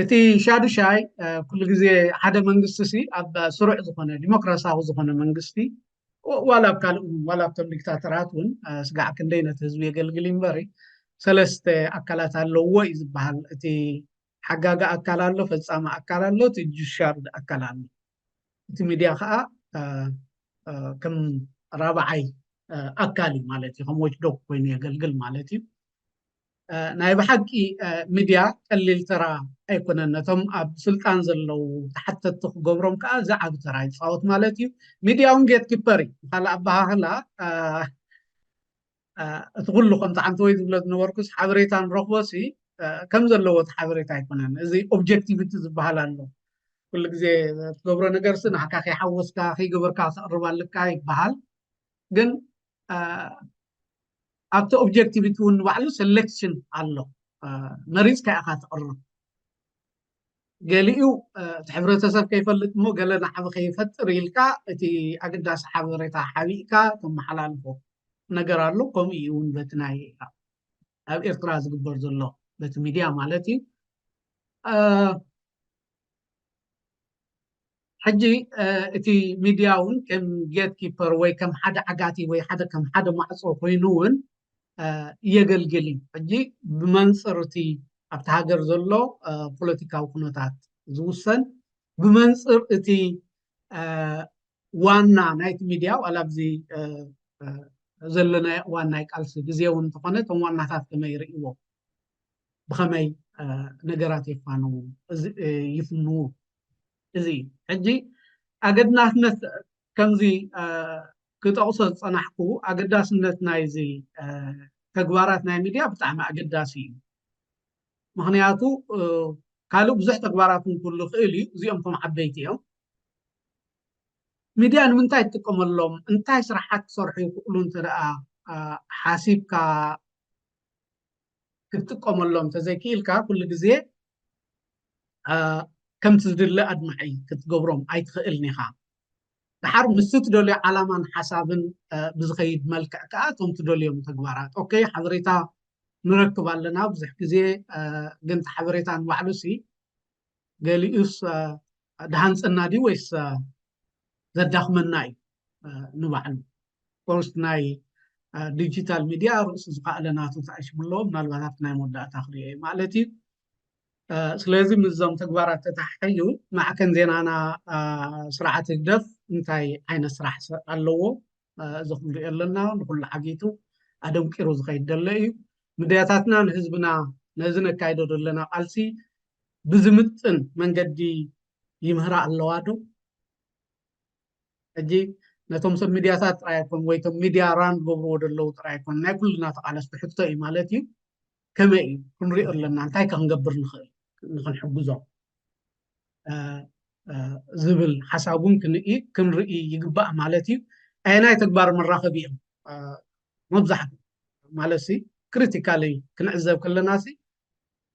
እቲ ሻዱሻይ ኩሉ ግዜ ሓደ መንግስቲ ሲ ኣብ ስሩዕ ዝኾነ ዲሞክራሲያዊ ዝኾነ መንግስቲ ዋላ ኣብ ካልእ እውን ዋላ ኣብቶም ዲክታተራት እውን ስጋዕ ክንደይ ነቲ ህዝቢ የገልግል እምበሪ ሰለስተ ኣካላት ኣለዎ እዩ ዝበሃል። እቲ ሓጋጋ ኣካል ኣሎ፣ ፈፃሚ ኣካል ኣሎ፣ እቲ ጁሻርድ ኣካል ኣሎ። እቲ ሚድያ ከዓ ከም ራብዓይ ኣካል እዩ ማለት እዩ። ከም ዎችዶግ ኮይኑ የገልግል ማለት እዩ። ናይ ብሓቂ ሚድያ ቀሊል ተራ ኣይኮነን። ነቶም ኣብ ስልጣን ዘለዉ ተሓተቲ ክገብሮም ከዓ ዝዓብ ተራ ይፃወት ማለት እዩ። ሚድያ እውን ጌት ኪፐር እዩ። ካልእ ኣበሃህላ እቲ ኩሉ ከምቲ ዓንተወይ ዝብሎ ዝነበርኩስ ሓበሬታ ንረኽቦ ሲ ከም ዘለዎ እቲ ሓበሬታ ኣይኮነን። እዚ ኦብጀክቲቪቲ ዝበሃል ኣሎ። ኩሉ ግዜ ትገብሮ ነገር ሲ ንዓካ ከይሓወስካ ከይገበርካ ክተቕርብ ኣለካ ይበሃል። ግን ኣብቲ ኦብጀክቲቪቲ እውን ንባዕሉ ሰሌክሽን ኣሎ። መሪፅካ ኢካ ትቕርብ። ገሊኡ እቲ ሕብረተሰብ ከይፈልጥ እሞ ገለ ንዓቢ ከይፈጥር ኢልካ እቲ ኣገዳሲ ሓበሬታ ሓቢእካ ተመሓላልፎ ነገር ኣሎ። ከምኡ እዩ እውን በቲ ናይ ኣብ ኤርትራ ዝግበር ዘሎ በቲ ሚድያ ማለት እዩ። ሕጂ እቲ ሚድያ እውን ከም ጌት ኪፐር ወይ ከም ሓደ ዓጋቲ ወይ ሓደ ከም ሓደ ማዕፆ ኮይኑ እውን የገልግል እዩ። ሕጂ ብመንፅር እቲ ኣብቲ ሃገር ዘሎ ፖለቲካዊ ኩነታት ዝውሰን ብመንፅር እቲ ዋና ናይቲ ሚድያ ዋላ ኣብዚ ዘለናዮ እዋን ናይ ቃልሲ ግዜ እውን እንተኾነ እቶም ዋናታት ከመይ ይርእይዎ፣ ብኸመይ ነገራት የፋንዉ፣ ይፍንዉ። እዚ ሕጂ ኣገዳስነት ከምዚ ክጠቕሶ ዝፀናሕኩ ኣገዳስነት ናይዚ ተግባራት ናይ ሚድያ ብጣዕሚ ኣገዳሲ እዩ። ምክንያቱ ካልእ ብዙሕ ተግባራት እውን ክህሉ ይኽእል እዩ። እዚኦም እቶም ዓበይቲ እዮም። ሚድያ ንምንታይ ትጥቀመሎም፣ እንታይ ስራሓት ክሰርሑ ይኽእሉ እንተ ደኣ ሓሲብካ ክትጥቀመሎም እንተዘይክኢልካ ኩሉ ግዜ ከምቲ ዝድለ ኣድማዒ ክትገብሮም ኣይትኽእልን ኢኻ። ድሓር ምስቲ ትደልዮ ዓላማን ሓሳብን ብዝኸይድ መልክዕ ከዓ እቶም ትደልዮም ተግባራት ኦኬ ሓበሬታ ንረክብ ኣለና ብዙሕ ግዜ። ግን እቲ ሓበሬታ ንባዕሉ ሲ ገሊኡስ ድሃንፀና ድዩ ወይስ ዘዳኽመና እዩ? ንባዕሉ ኮርስ ናይ ዲጂታል ሚድያ ርእሱ ዝኸኣለ ናቱ ተኣሽሙ ኣለዎ። ምናልባት ኣብቲ ናይ መወዳእታ ክሪኦ ማለት እዩ። ስለዚ ምስዞም ተግባራት ተተሓሒዙ ማዕከን ዜናና ስርዓት ህግደፍ እንታይ ዓይነት ስራሕ ኣለዎ? እዚ ክንሪኦ ኣለና። ንኩሉ ዓጊቱ ኣደንቂሩ ዝኸይድ ዘሎ እዩ። ሚድያታትና ንህዝብና ነዚ ነካይዶ ዘለና ቃልሲ ብዝምጥን መንገዲ ይምህራ ኣለዋ ዶ? ሕጂ ነቶም ሰብ ሚድያታት ጥራይ ኣይኮን ወይ ቶም ሚድያ ራን ገብርዎ ደለዉ ጥራይ ኣይኮን ናይ ኩልና ተቃለስቲ ሕቶ እዩ ማለት እዩ። ከመይ እዩ ክንሪኦ ኣለና እንታይ ከ ክንገብር ንኽእል ንክንሕግዞም ዝብል ሓሳብ እውን ክንርኢ ክንርኢ ይግባእ ማለት እዩ። ኣየናይ ተግባር መራኸቢ እዮም መብዛሕቱ ማለት ሲ ክሪቲካሊ ክንዕዘብ ከለና ሲ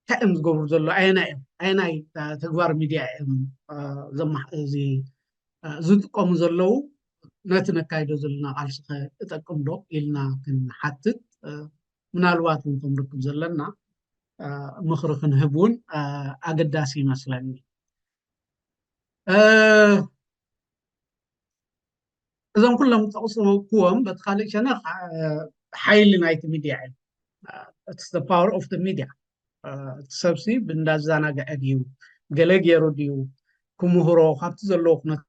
እንታይ እዮም ዝገብሩ ዘሎ ኣየናይ እዮም ኣየናይ ተግባር ሚድያ እዮም ዝጥቀሙ ዘለዉ ነቲ ነካይዶ ዘለና ቃልሲ ከ እጠቅም ዶ ኢልና ክንሓትት ምናልባት እውን ከም ርክብ ዘለና ምኽሪ ክንህብ እውን ኣገዳሲ ይመስለኒ። እዞም ኩሎም ጠቕስኩዎም በቲ ካልእ ሸነኽ ሓይሊ ናይቲ ሚድያ እዩ። It's the power of the media። እቲ ሰብሲ ብእንዳዘናግዐ ድዩ ገለ ገይሩ ድዩ ክምህሮ ካብቲ ዘለዎ ኩነታት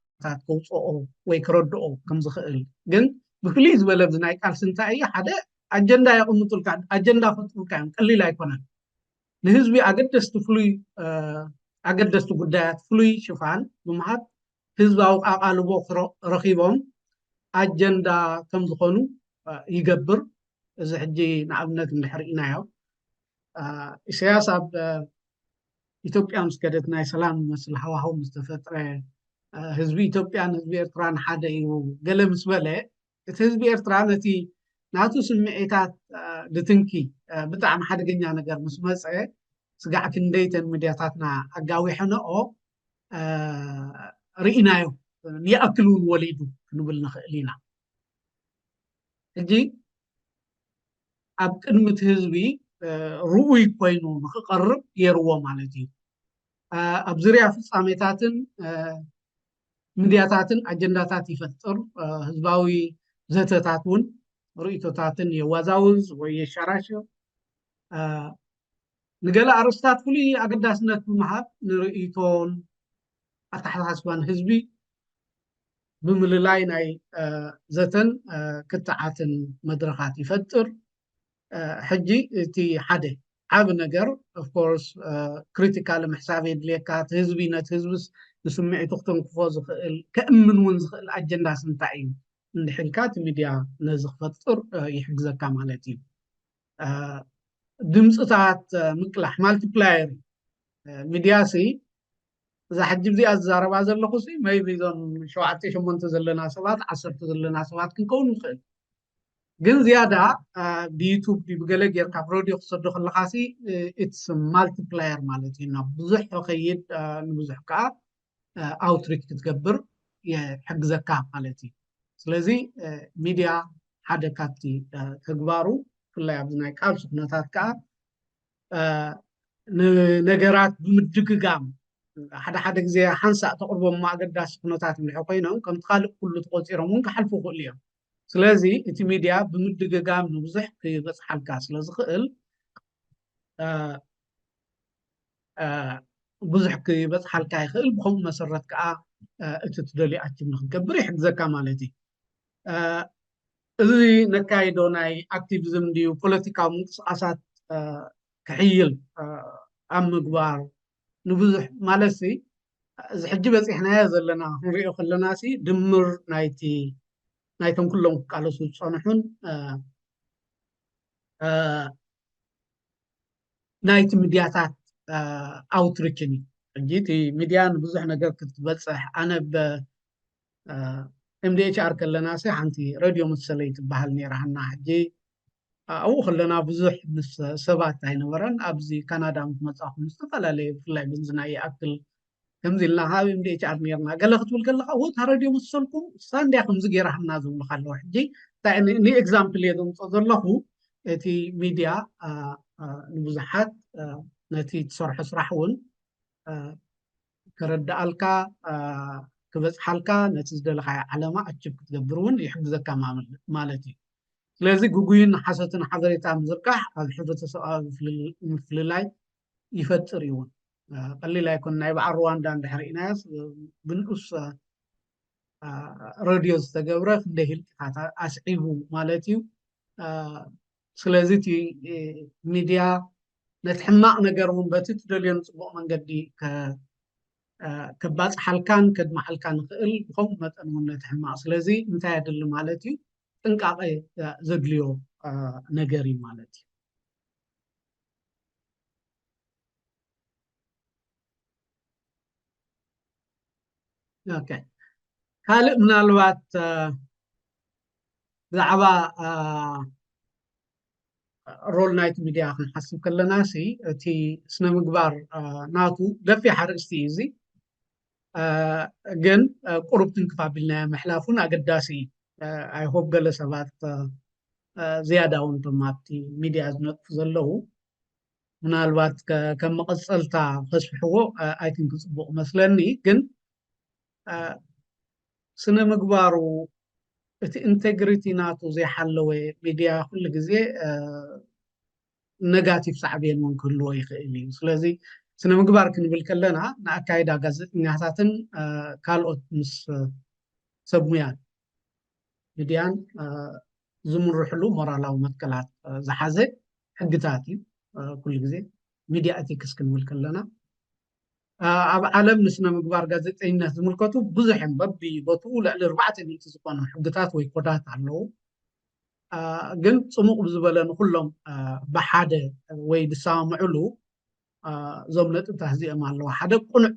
ከውፅኦ ወይ ክረድኦ ከምዝኽእል ግን ብፍልይ ዝበለ ኣብዚ ናይ ቃልሲ እንታይ እዩ ሓደ ኣጀንዳ የቕምጡልካ ኣጀንዳ ፈጥሩልካ እዮም ቀሊል ኣይኮነን ንህዝቢ ኣገደስቲ ፍሉይ ኣገደስቲ ጉዳያት ፍሉይ ሽፋን ብምሃብ ህዝባዊ ኣቓልቦ ረኺቦም ኣጀንዳ ከም ዝኾኑ ይገብር። እዚ ሕጂ ንኣብነት እንድሕር ኢናዮ ኢሳያስ ኣብ ኢትዮጵያ ምስ ከደት ናይ ሰላም ዝመስል ሃዋህው ምስ ተፈጥረ ህዝቢ ኢትዮጵያን ህዝቢ ኤርትራን ሓደ እዩ ገለ ምስ በለ እቲ ህዝቢ ኤርትራ ነቲ ናቱ ስምዒታት ድትንኪ ብጣዕሚ ሓደገኛ ነገር ምስ መፀ ስጋዕ ክንደይተን ሚድያታትና ኣጋዊሐነኦ ርኢናዮ ይኣክል እውን ወሊዱ ክንብል ንኽእል ኢና። ሕጂ ኣብ ቅድሚ እቲ ህዝቢ ርኡይ ኮይኑ ንክቐርብ ገይርዎ ማለት እዩ። ኣብ ዙርያ ፍፃሜታትን ሚድያታትን ኣጀንዳታት ይፈጥር። ህዝባዊ ዘተታት እውን ርእይቶታትን የዋዛውዝ ወይ የሻራሽር። ንገለ ኣርእስታት ፍሉይ ኣገዳስነት ብምሃብ ንርእይቶን ኣተሓሳስባን ህዝቢ ብምልላይ ናይ ዘተን ክትዓትን መድረኻት ይፈጥር። ሕጂ እቲ ሓደ ዓብ ነገር ኦፍኮርስ ክሪቲካል ምሕሳብ የድልየካ። እቲ ህዝቢ ነቲ ህዝብስ ንስምዒቱ ክተንክፎ ዝኽእል ከእምን እውን ዝኽእል ኣጀንዳስ እንታይ እዩ እንድሕልካ እቲ ሚድያ ነዚ ክፈጥር ይሕግዘካ ማለት እዩ። ድምፅታት ምቅላሕ ማልቲፕላየር ሚድያ ሲ እዛ ሕጂ እዚኣ ዝዛረባ ዘለኹ ሲ መይቢ እዞም ሸውዓተ ሸሞንተ ዘለና ሰባት ዓሰርተ ዘለና ሰባት ክንከውን ንኽእል። ግን ዝያዳ ብዩቱብ ብገለ ጌርካ ብረድዮ ክሰዶ ከለካ ሲ ኢትስ ማልቲፕላየር ማለት እዩ። ናብ ብዙሕ ከይድ ንብዙሕ ከዓ ኣውትሪች ክትገብር ይሕግዘካ ማለት እዩ። ስለዚ ሚድያ ሓደ ካብቲ ተግባሩ ብፍላይ ኣብዚ ናይ ቃልሲ ኩነታት ከዓ ንነገራት ብምድግጋም ሓደ ሓደ ግዜ ሓንሳእ ተቕርቦም ኣገዳሲ ኩነታት እንድሕር ኮይኖም ከምቲ ካልእ ኩሉ ተቆፂሮም እውን ክሓልፉ ይኽእሉ እዮም። ስለዚ እቲ ሚድያ ብምድግጋም ንብዙሕ ክበፅሓልካ ስለዝኽእል ብዙሕ ክበፅሓልካ ይኽእል። ብከምኡ መሰረት ከዓ እቲ ትደልዩ ኣችብ ንክትገብር ይሕግዘካ ማለት እዩ። እዚ ነካይዶ ናይ ኣክቲቪዝም ድዩ ፖለቲካዊ ምንቅስቃሳት ክሕይል ኣብ ምግባር ንብዙሕ ማለት እዚ ሕጂ በፂሕናዮ ዘለና ክንሪኦ ከለና ሲ ድምር ናይቲ ናይቶም ኩሎም ክቃለሱ ዝፀንሑን ናይቲ ሚድያታት ኣውትሪችን እዩ። ሕጂ እቲ ሚድያ ንብዙሕ ነገር ክትበፅሕ ኣነ ብ ኤምዲኤችኣር ከለና ሲ ሓንቲ ረድዮ መሰለይ ትበሃል ነይራ ሃና። ሕጂ ኣብኡ ከለና ብዙሕ ምስ ሰባት ኣይነበረን። ኣብዚ ካናዳ ምስ መፃኹም ዝተፈላለዩ ብፍላይ ብንዝና ይኣክል ከምዚ ኢልና ካብ ኤምዲኤችኣር ነርና ገለ ክትብል ከለካ ወታ ረድዮ መሰልኩም እሳ እንድያ ከምዚ ገይራ ሃና ዝብሉካ ኣለዉ። ሕጂ ንኤግዛምፕል እየ ዘምፅኦ ዘለኹ። እቲ ሚድያ ንብዙሓት ነቲ ትሰርሖ ስራሕ እውን ከረድኣልካ ክበፅሓልካ ነቲ ዝደለካዮ ዓለማ ኣችብ ክትገብር እውን ይሕግዘካ ማለት እዩ። ስለዚ ግጉይን ሓሶትን ሓበሬታ ምዝርጋሕ ኣብ ሕብረተሰብ ምፍልላይ ይፈጥር እዩ እውን። ቀሊል ኣይኮን። ናይ በዓል ሩዋንዳ እንድሕር ኢናያስ ብንኡስ ረድዮ ዝተገብረ ክንደይ ህልቂታት ኣስዒቡ ማለት እዩ። ስለዚ እቲ ሚድያ ነቲ ሕማቕ ነገር እውን በቲ ትደልዮ ንፅቡቕ መንገዲ ከባፅሓልካን ከድምዓልካ ንኽእል ብከምኡ መጠን እውን ነቲ ሕማቕ ስለዚ እንታይ የድሊ ማለት እዩ ጥንቃቐ ዘድልዮ ነገር እዩ ማለት እዩ። ካልእ ምናልባት ብዛዕባ ሮል ናይቲ ሚድያ ክንሓስብ ከለና ሲ እቲ ስነ ምግባር ናቱ ገፊሕ ኣርእስቲ እዩ እዚ። ግን ቁሩብ ትንክፍ ኣቢልናዮ ምሕላፉን ኣገዳሲ እዩ። ኣይሆብ ገለ ሰባት ዝያዳ እውን ቶም ኣብቲ ሚድያ ዝነጥፉ ዘለዉ ምናልባት ከም መቐፀልታ ከስፍሕዎ ኣይትን ክፅቡቕ መስለኒ። ግን ስነ ምግባሩ እቲ ኢንቴግሪቲ ናቱ ዘይሓለወ ሚድያ ኩሉ ግዜ ነጋቲቭ ሳዕቤን እውን ክህልዎ ይኽእል እዩ። ስለዚ ስነ ምግባር ክንብል ከለና ንኣካይዳ ጋዜጠኛታትን ካልኦት ምስ ሰብ ሙያን ሚድያን ዝምርሕሉ ሞራላዊ መትከላት ዝሓዘ ሕግታት እዩ። ኩሉ ግዜ ሚድያ ኤቲክስ ክንብል ከለና ኣብ ዓለም ንስነ ምግባር ጋዜጠኝነት ዝምልከቱ ብዙሕ እዮም። በቢ ቦትኡ ልዕሊ ኣርባዕተ ሚእቲ ዝኾኑ ሕግታት ወይ ኮዳት ኣለዉ። ግን ፅሙቕ ብዝበለ ንኩሎም ብሓደ ወይ ዝሰማምዕሉ እዞም ነጥብታት እዚኦም ኣለዉ። ሓደ ቅኑዕ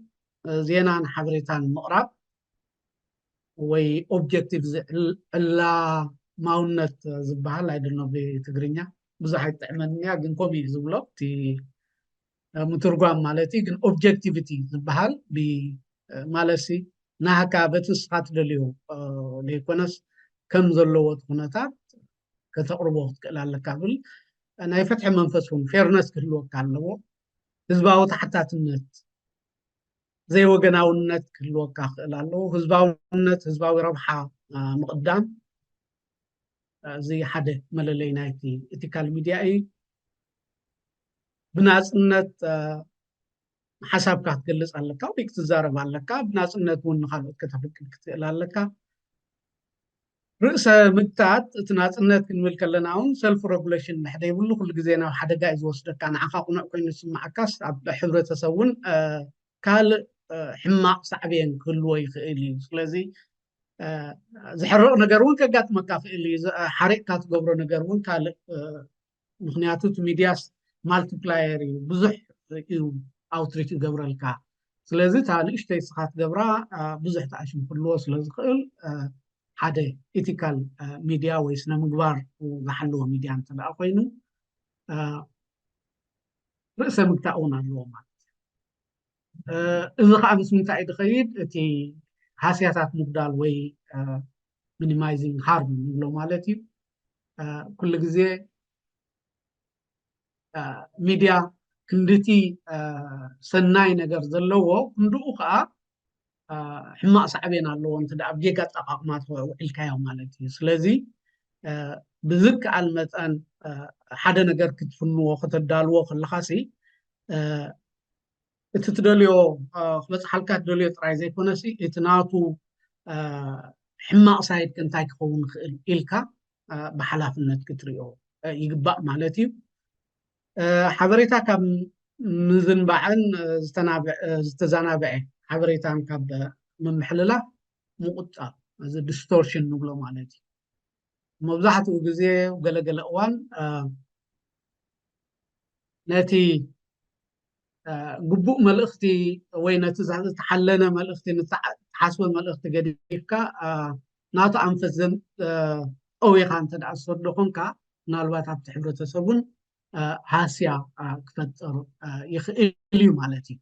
ዜናን ሓበሬታን ምቕራብ ወይ ኦብጀክቲቭ ዕላማውነት ዝበሃል ኣይደሎ ብትግርኛ ብዙሕ ኣይጥዕመን እያ ግን ከምኡ እዩ ዝብሎ እቲ ምትርጓም ማለት እዩ። ግን ኦብጀክቲቪቲ ዝበሃል ማለት ሲ ናህካ በቲ ንስኻ ትደልዮ ዘይኮነስ ከም ዘለዎ እቲ ኩነታት ከተቕርቦ ክትክእል ኣለካ ብል ናይ ፍትሒ መንፈስ እውን ፌርነስ ክህልወካ ኣለዎ። ህዝባዊ ተሓታትነት ዘይወገናውነት ክህልወካ ክእል ኣለዎ። ህዝባውነት፣ ህዝባዊ ረብሓ ምቕዳም፣ እዚ ሓደ መለለይ ናይቲ ኤቲካል ሚድያ እዩ። ብናፅነት ሓሳብካ ክትገልፅ ኣለካ ወይ ክትዛረብ ኣለካ። ብናፅነት እውን ንካልኦት ከተፍቅድ ክትክእል ኣለካ። ርእሰ ምግታት፣ እቲ ናፅነት ክንብል ከለና እውን ሰልፍ ረጉሌሽን እንድሕር ዘይብሉ ኩሉ ግዜ ናብ ሓደጋ እዩ ዝወስደካ። ንዓኻ ቁኑዕ ኮይኑ ዝስማዓካስ ኣብ ሕብረተሰብ እውን ካልእ ሕማቕ ሳዕቤን ክህልዎ ይኽእል እዩ። ስለዚ ዝሕርቕ ነገር እውን ከጋጥመካ ክእል እዩ። ሓሪቕካ ትገብሮ ነገር እውን ካልእ፣ ምክንያቱ እቲ ሚድያስ ማልቲፕላየር እዩ፣ ብዙሕ እዩ ኣውትሪች ይገብረልካ። ስለዚ እታ ንእሽተይ ስኻ ትገብራ ብዙሕ ተኣሽም ክህልዎ ስለዝኽእል ሓደ ኢቲካል ሚድያ ወይ ስነ ምግባር ዝሓለዎ ሚድያ እንተ ደኣ ኮይኑ ርእሰ ምግታእ እውን ኣለዎ ማለት እዩ። እዚ ከዓ ምስ ምንታይ እዩ ዝኸይድ? እቲ ሃስያታት ምጉዳል ወይ ሚኒማይዚንግ ሃርም ንብሎ ማለት እዩ። ኩሉ ግዜ ሚድያ ክንድቲ ሰናይ ነገር ዘለዎ ክንድኡ ከዓ ሕማቕ ሳዕቤን ኣለዎ። እንተ ኣብ ጌጋ ኣጠቓቕማ ውዒልካዮ ማለት እዩ። ስለዚ ብዝከኣል መጠን ሓደ ነገር ክትፍንዎ ከተዳልዎ ከለኻሲ እቲ ትደልዮ ክበፅሓልካ ትደልዮ ጥራይ ዘይኮነሲ እቲ ናቱ ሕማቕ ሳይድ እንታይ ክኸውን ይኽእል ኢልካ ብሓላፍነት ክትሪኦ ይግባእ ማለት እዩ። ሓበሬታ ካብ ምዝንባዕን ዝተዛናበዐ ሓበሬታን ካብ ምምሕልላፍ ምቁጣብ፣ እዚ ዲስቶርሽን ንብሎ ማለት እዩ። መብዛሕትኡ ግዜ ገለገለ እዋን ነቲ ግቡእ መልእኽቲ ወይ ነቲ ዝተሓለነ መልእኽቲ ንተሓስበ መልእኽቲ ገዲፍካ ናቱ ኣንፈት ጠዊኻ እንተ ደኣ ዝሰዶ ኮንካ ምናልባት ኣብቲ ሕብረተሰብ እውን ሃስያ ክፈጥር ይኽእል እዩ ማለት እዩ።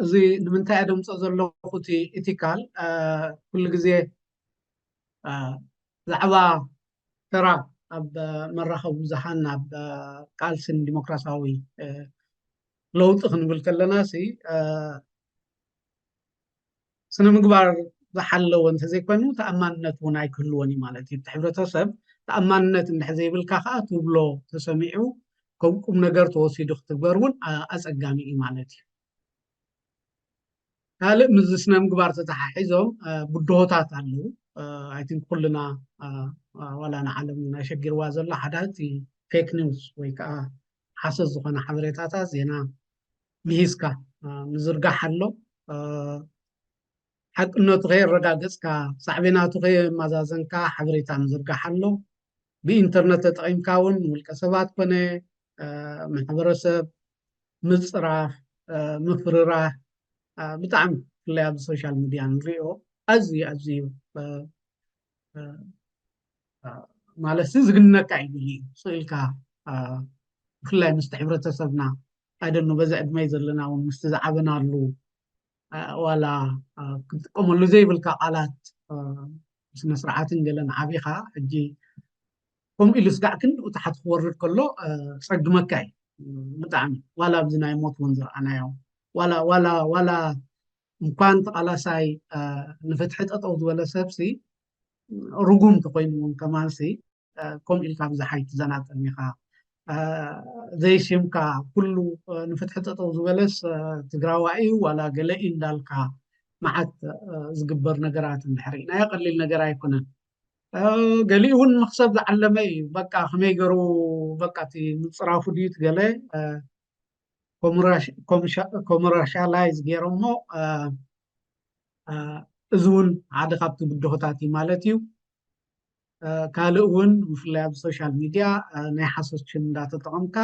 እዚ ንምንታይ እየ ደምፆ ዘለኹ? እቲ ኢቲካል ኩሉ ግዜ ብዛዕባ ተራ ኣብ መራኸቢ ብዙሃን ኣብ ቃልስን ዲሞክራሲያዊ ለውጢ ክንብል ከለና ሲ ስነ ምግባር ዝሓለወ እንተዘይኮይኑ ተኣማንነት እውን ኣይክህልዎን እዩ ማለት እዩ። እቲ ሕብረተሰብ ተኣማንነት እንድሕር ዘይብልካ ከዓ ትብሎ ተሰሚዑ ከም ቁም ነገር ተወሲዱ ክትግበር እውን ኣፀጋሚ እዩ ማለት እዩ። ካልእ ምስ ስነ ምግባር ተተሓሒዞም ብድሆታት ኣለዉ። ኣይቲንክ ኩልና ዋላ ንዓለም ናይ ሸጊርዋ ዘሎ ሓደ እቲ ፌክ ኒውስ ወይ ከዓ ሓሰት ዝኾነ ሓበሬታታት ዜና ምሂዝካ ምዝርጋሕ ኣሎ። ሓቅነቱ ከየረጋገፅካ ሳዕቤናቱ ከየመዛዘንካ ሓበሬታ ምዝርጋሕ ኣሎ። ብኢንተርነት ተጠቒምካ እውን ውልቀ ሰባት ኮነ ማሕበረሰብ ምፅራፍ ምፍርራህ ብጣዕሚ ብፍላይ ኣብዚ ሶሻል ሚድያ ንሪኦ ኣዝዩ ኣዝዩ ማለት ዝግነካ እዩ ስኢልካ ብፍላይ ምስቲ ሕብረተሰብና ኣይደኖ በዚ ዕድመይ ዘለና እውን ምስቲ ዝዓበናሉ ዋላ ክትጥቀመሉ ዘይብልካ ቃላት ስነ ስርዓትን ገለን ዓቢኻ ሕጂ ከምኡ ኢሉ ስጋዕ ክንድኡ ታሕቲ ክወርድ ከሎ ፀግመካ እዩ ብጣዕሚ ዋላ ኣብዚ ናይ ሞት እውን ዝረኣናዮ ዋላ ዋላ ዋላ እንኳን ተቓላሳይ ንፍትሒ ጠጠው ዝበለ ሰብሲ ርጉም ተኮይኑ እውን ከማንሲ ከምኡ ኢልካ ብዝሓ ኣይትዘናጠም ኢኻ ዘይሽምካ ኩሉ ንፍትሒ ጠጠው ዝበለስ ትግራዋይ እዩ ዋላ ገለ እዩ እንዳልካ መዓት ዝግበር ነገራት እንድሕር ናይ ቀሊል ነገር ኣይኮነን። ገሊኡ እውን መክሰብ ዝዓለመ እዩ። በቃ ከመይ ገሩ በቃ እቲ ምፅራፉ ድዩ ትገለ ኮመርሻላይዝ ገይሮሞ እዚ እውን ሓደ ካብቲ ብድሆታት እዩ ማለት እዩ። ካልእ እውን ብፍላይ ኣብ ሶሻል ሚድያ ናይ ሓሶት ሽም እንዳተጠቐምካ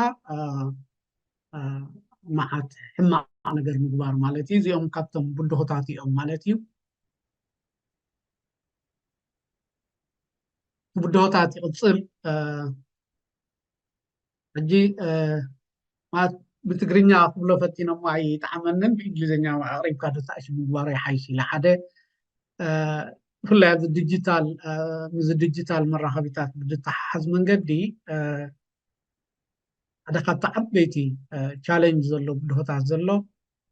መዓት ሕማቕ ነገር ምግባር ማለት እዩ። እዚኦም ካብቶም ብድሆታት እዮም ማለት እዩ። ብድሆታት ይቕፅል። ሕጂ ማለት ብትግርኛ ክብሎ ፈቲኖሞ ኣይጠዓመንን ብእንግሊዝኛ ኣቕሪብካ ዶ ተኣሽ ምግባሩ ይሓይሽ ኢለ ሓደ ብፍላይ ኣብዚ ዲጂታል፣ እ፣ ምስ ዲጂታል መራኸቢታት ብዝተሓሓዝ መንገዲ፣ እ፣ ሓደ ካብቲ ዓበይቲ፣ እ፣ ቻሌንጅ ዘሎ፣ ብድሆታት ዘሎ፣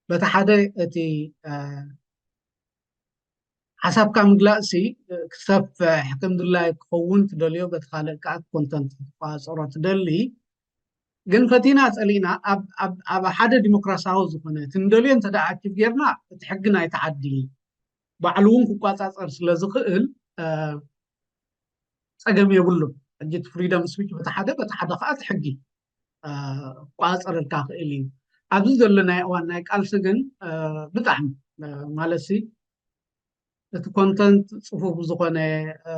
በቲ ሓደ እቲ፣ እ፣ ሓሳብካ ምግላጽሲ፣ እ፣ ክሰፍሕ፣ ከም ድላይ ክኸውን ትደልዮ፣ በቲ ካልእ ከኣ ኮንተንት ክትቋጸሮ ትደሊ። ግን ፈቲና ጸሊእና ኣብ፣ ኣብ፣ ኣብ ሓደ ዲሞክራሲያዊ ዝኾነ እቲ ንደልዮ እንተ ደኣ ኣቺቭ ጌርና፣ እቲ ሕጊ ናይቲ ዓዲ ባዕሉ እውን ክቋጻጸር ስለ ዝኽእል፣ እ፣ ጸገም የብሉን። ሕጂ እቲ ፍሪደም ስፒች በቲ ሓደ፣ በቲ ሓደ ከኣ እቲ ሕጊ፣ እ፣ ክቋጸረልካ ክእል እዩ። ኣብዚ ዘለናዮ እዋን ናይ ቃልሲ ግን፣ እ፣ ብጣዕሚ፣ እ፣ ማለትሲ እቲ ኮንተንት ጽፉፍ ብዝኾነ፣ እ፣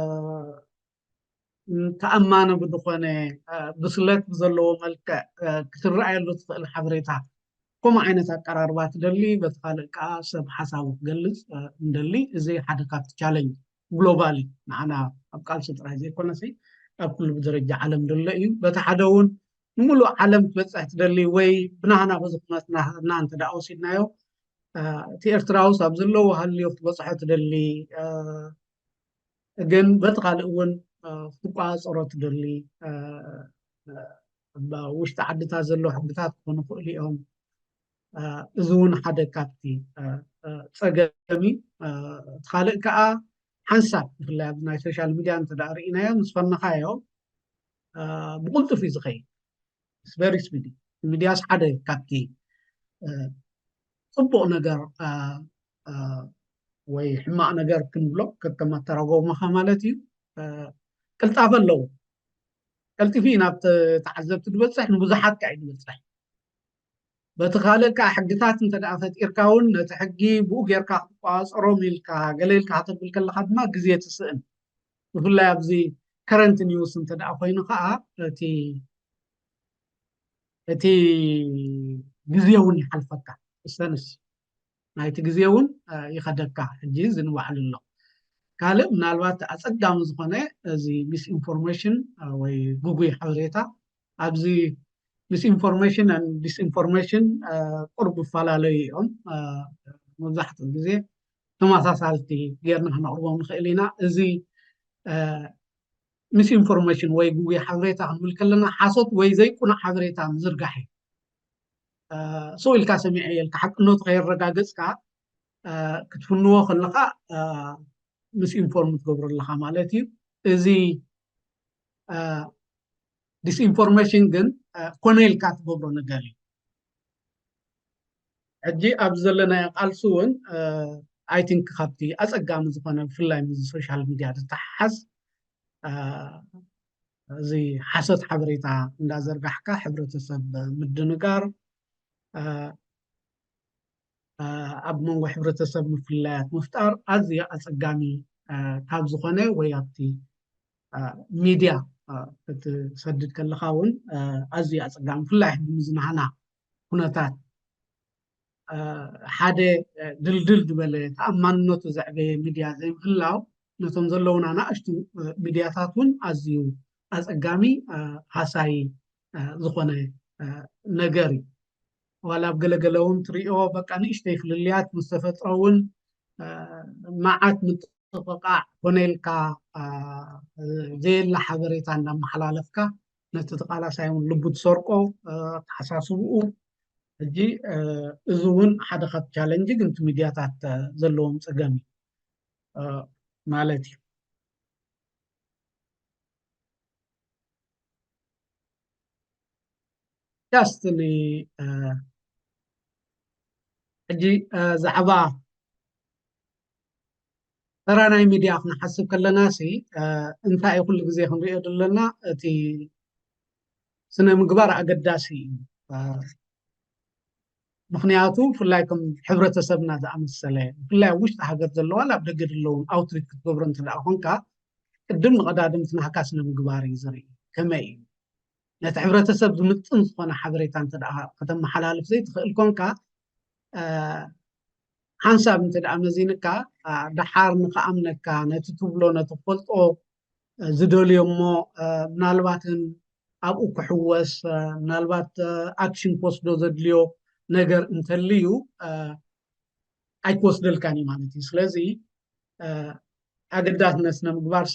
ተኣማኒ ብዝኾነ፣ እ፣ ብስለት ብዘለዎ መልክዕ፣ እ፣ ክትረኣየሉ ትኽእል ሓበሬታ፣ ከምኡ ዓይነት ኣቀራርባ ትደሊ፣ በቲ ካልእ ከኣ ሰብ ሓሳቡ ክገልጽ፣ እ፣ እንደሊ፣ እዚ ሓደ ካብቲ ቻለንጅ ግሎባሊ ንዓና ኣብ ቃልሲ ጥራይ ዘይኮነሲ ኣብ ኩሉ ብደረጃ ዓለም ዘሎ እዩ። በቲ ሓደ እውን ንምሉእ ዓለም ትበጽሕ ትደሊ ወይ ብናህና በዚ ኩነትና እንተ ደኣ ወሲድናዮ፣ እ፣ እቲ ኤርትራውስ ኣብ ዘለዎ ሃልዮ ክትበጽሖ ትደሊ፣ እ፣ ግን በቲ ካልእ እውን፣ እ፣ ክትቋጸሮ ትደሊ፣ እ፣ እ፣ ኣብ ውሽጢ ዓድታት ዘለዉ ሕግታት ክኾኑ ይኽእሉ እዮም። እ፣ እዚ እውን ሓደ ካብቲ፣ እ፣ እ፣ ጸገም እዩ። እ፣ እቲ ካልእ ከኣ ሓንሳብ ብፍላይ ኣብዚ ናይ ሶሻል ሚድያ እንተ ደኣ ርኢናዮ ምስ ፈነኻዮ፣ እ፣ ብቕልጡፍ እዩ ዝኸይድ። It's very speedy። ሚድያስ ሓደ ካብቲ፣ እ፣ ጽቡቕ ነገር፣ እ፣ እ፣ ወይ ሕማቕ ነገር ክንብሎ ከከም ኣተራጎማኻ ማለት እዩ። እ፣ ቅልጣፈ ኣለዎ። ቀልጢፉ እዩ ናብ ተ-፣ ተዓዘብቲ ዝበጽሕ፣ ንብዙሓት ከኣ እዩ ዝበጽሕ። በቲ ካልእ ከኣ ሕግታት እንተ ደኣ ፈጢርካ እውን ነቲ ሕጊ ብኡ ጌርካ ክትቋጸሮም ኢልካ፣ ገለ ኢልካ ከተብል ከለኻ ድማ ግዜ ትስእን። ብፍላይ ኣብዚ ከረንት ኒውስ እንተ ደኣ ኮይኑ ከኣ እቲ፣ እቲ ግዜ እውን ይሓልፈካ። ሰንስ ናይቲ ግዜ እውን፣ እ፣ ይኸደካ። ሕጂ እዚ ንባዕሉ ኣሎ። ካልእ ምናልባት ኣጸጋሚ ዝኾነ እዚ ሚስ ኢንፎርሜሽን፣ እ፣ ወይ ግጉይ ሓበሬታ፣ ኣብዚ ሚስ ኢንፎርሜሽን and ዲስ ኢንፎርሜሽን፣ እ፣ ቁሩብ ይፈላለዩ እዮም። እ፣ መብዛሕትኡ ግዜ ተመሳሳልቲ ጌርና ክነቕርቦም ንኽእል ኢና። እዚ፣ እ፣ ሚስ ኢንፎርሜሽን ወይ ግጉይ ሓበሬታ ክንብል ከለና ሓሶት ወይ ዘይቁኑዕ ሓበሬታ ምዝርጋሕ እዩ። እ፣ ስቕ ኢልካ ሰሚዐ እየ ኢልካ ሓቅነቱ ከየረጋገጽካ፣ እ፣ ክትፍንዎ ከለኻ፣ እ፣ ሚስ ኢንፎርም ትገብሮ ኣለኻ ማለት እዩ። እዚ፣ እ፣ ዲስኢንፎርሜሽን ግን፣ እ፣ ኮነ ኢልካ ትገብሮ ነገር እዩ። ሕጂ ኣብዚ ዘለናዮ ቃልሲ እውን፣ እ፣ ኣይ ቲንክ ካብቲ ኣጸጋሚ ዝኾነ ብፍላይ ምስ ሶሻል ሚድያ ዝተሓሓዝ፣ እ፣ እዚ ሓሶት ሓበሬታ እንዳዘርጋሕካ ሕብረተሰብ ምድንጋር፣ እ፣ እ፣ ኣብ መንጎ ሕብረተሰብ ምፍልላያት ምፍጣር ኣዝዩ ኣጸጋሚ፣ እ፣ ካብ ዝኾነ ወይ ኣብቲ፣ እ፣ ሚድያ፣ እ፣ ክትሰድድ ከለኻ እውን፣ እ፣ ኣዝዩ ኣጸጋሚ፣ ብፍላይ ሕጂ ምስ ናህና ኩነታት፣ እ፣ ሓደ፣ እ፣ ድልድል ዝበለ ተኣማንነቱ ዘዕበየ ሚድያ ዘይምህላው ነቶም ዘለዉና ናእሽቱ፣ እ፣ ሚድያታት እውን ኣዝዩ ኣጸጋሚ፣ እ፣ ሃሳዪ፣ እ፣ ዝኾነ፣ እ፣ ነገር እዩ። ዋላ ኣብ ገለገለ እውን ትሪኦ በቃ ንእሽተይ ፍልልያት ምስ ተፈጥሮ እውን፣ እ፣ መዓት ምጥቕቓዕ ኮነ ኢልካ፣ እ፣ ዘየለ ሓበሬታ እንዳመሓላለፍካ ነቲ ተቓላሳይ እውን ልቡ ትሰርቆ፣ እ፣ ኣተሓሳስብኡ። ሕጂ፣ እ፣ እዚ እውን ሓደ ካብ ቻለንጅ ግን እቲ ሚድያታት፣ እ፣ ዘለዎም ጸገም እዩ፣ እ፣ ማለት እዩ። ጃስት ን-፣ እ፣ ሕጂ፣ እ፣ ዛዕባ ተራ ናይ ሚድያ ክንሓስብ ከለና ሲ፣ እ፣ እንታይ ኩሉ ግዜ ክንሪኦ ዘለና እቲ ስነ ምግባር ኣገዳሲ እዩ። እ፣ ምኽንያቱ ብፍላይ ከም ሕብረተሰብና ዝኣመሰለ፣ ብፍላይ ኣብ ውሽጢ ሃገር ዘለዋ፣ ኣብ ደገ ዘለውን ኣውትሪች ክትገብሮ እንተ ደኣ ኮንካ፣ ቅድም ንቐዳድም እቲ ናህካ ስነ ምግባር እዩ ዝርኢ። ከመይ እዩ? ነቲ ሕብረተሰብ ዝምጥን ዝኾነ ሓበሬታ እንተ ደኣ ከተመሓላልፍ ዘይትኽእል ኮንካ፣ እ፣ ሓንሳብ እንተ ደኣ መዚንካ፣ እ፣ ደሓር ንኽኣምነካ፣ ነቲ ትብሎ፣ ነቲ ክፈልጦ፣ እ፣ ዝደልዮ እሞ፣ እ፣ ምናልባትን ኣብኡ ክሕወስ፣ እ፣ ምናልባት፣ እ፣ ኣክሽን ክወስዶ ዘድልዮ ነገር እንተልዩ፣ እ፣ ኣይክወስደልካን እዩ ማለት እዩ። ስለዚ፣ እ፣ ኣገዳስነት ስነ ምግባር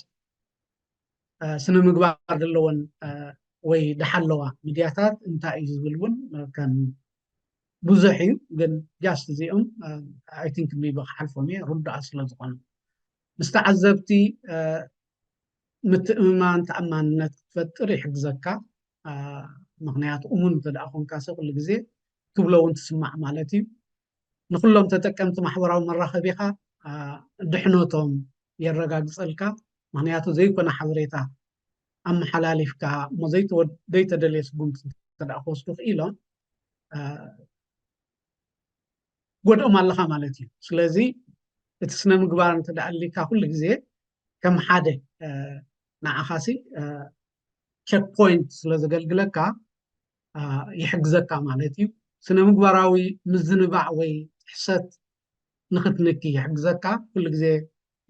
ስነ ምግባር ዘለወን ወይ ደሓለዋ ሚድያታት እንታይ እዩ ዝብል እውን ከም ብዙሕ እዩ። ግን just እዚኦም I think maybe ክሓልፎም እየ ርዱኣት ስለ ዝኾኑ ምስ ተዓዘብቲ ምትእምማን ተኣማንነት ክትፈጥር ይሕግዘካ። ምክንያቱ እሙን እንተ ደኣ ኮንካ ሰብ ኩሉ ግዜ ትብሎ እውን ትስማዕ ማለት እዩ። ንኩሎም ተጠቀምቲ ማሕበራዊ መራኸቢኻ ድሕነቶም የረጋግፀልካ። ምክንያቱ ዘይኮነ ሓበሬታ ኣመሓላሊፍካ እሞ ዘይተደለየ ስጉምቲ እንተ ክወስዱ ክኢሎም ጎድኦም ኣለኻ ማለት እዩ። ስለዚ እቲ ስነ ምግባር እንተ ኣሊካ ኩሉ ግዜ ከም ሓደ ንዓኻሲ ቸክ ፖይንት ስለ ዘገልግለካ ይሕግዘካ ማለት እዩ። ስነ ምግባራዊ ምዝንባዕ ወይ ጥሕሰት ንክትንኪ ይሕግዘካ። ኩሉ ግዜ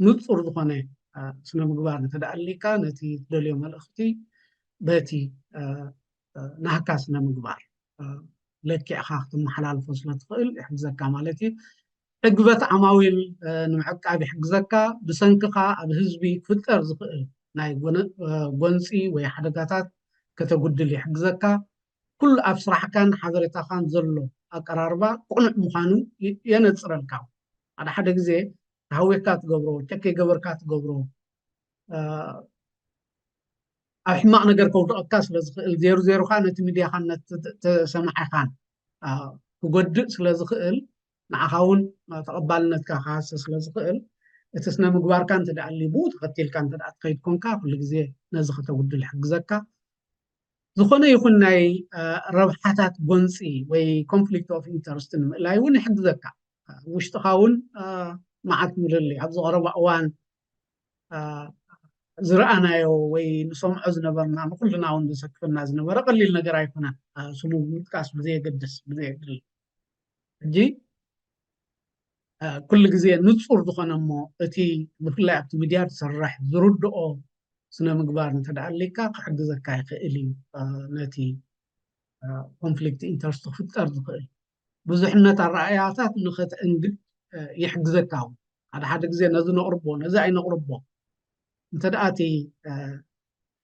ንፁር ዝኾነ ስነ ምግባር እንተ ኣሊካ ነቲ ትደልዮ መልእኽቲ በቲ ናህካ ስነ ምግባር ለኪዕካ ክትመሓላልፎ ስለ ትኽእል ይሕግዘካ ማለት እዩ። ዕግበት ዓማዊል ንምዕቃብ ይሕግዘካ። ብሰንክኻ ኣብ ህዝቢ ክፍጠር ዝኽእል ናይ ጎንፂ ወይ ሓደጋታት ከተጉድል ይሕግዘካ። ኩሉ ኣብ ስራሕካን ሓበሬታኻን ዘሎ ኣቀራርባ ቅኑዕ ምዃኑ የነፅረልካ። ሓደ ሓደ ግዜ ተሃዊኽካ ትገብሮ ቸክ ገበርካ ትገብሮ ኣብ ሕማቕ ነገር ከውድቐካ ስለ ዝኽእል ዜሩ ዜሩኻ ነቲ ሚድያኻን ነቲ ተሰማዒኻን ክጎድእ ስለ ዝኽእል ንዓኻ እውን ተቐባልነትካ ክሃሰ ስለ ዝኽእል እቲ ስነ ምግባርካ እንተ ደኣ ኣልዩ ብኡ ተኸቲልካ እንተ ደኣ ትኸይድ ኮንካ ኩሉ ግዜ ነዚ ከተጉድል ይሕግዘካ። ዝኾነ ይኹን ናይ ረብሓታት ጎንፂ ወይ ኮንፍሊክት ኦፍ ኢንተርስት ንምእላይ እውን ይሕግዘካ። ውሽጥኻ እውን መዓት ምልሊ ኣብዚ ቀረባ እዋን ዝረኣናዮ ወይ ንሰምዖ ዝነበርና ንኩልና እውን ዘሰክፈና ዝነበረ ቀሊል ነገር ኣይኮነን። ስሙ ምጥቃስ ብዘየገድስ ብዘየድሊ ሕጂ ኩሉ ግዜ ንፁር ዝኾነ እሞ እቲ ብፍላይ ኣብቲ ሚድያ ዝሰርሕ ዝርድኦ ስነ ምግባር እንተ ደኣ ኣሊካ ክሕግዘካ ይኽእል እዩ። ነቲ ኮንፍሊክት ኢንተርስት ክፍጠር ዝኽእል ብዙሕነት ኣረኣእያታት ንኸተእንግድ ይሕግዘካ እውን ሓደ ሓደ ግዜ ነዚ ነቕርቦ ነዚ ኣይነቕርቦ እንተ ደኣ እቲ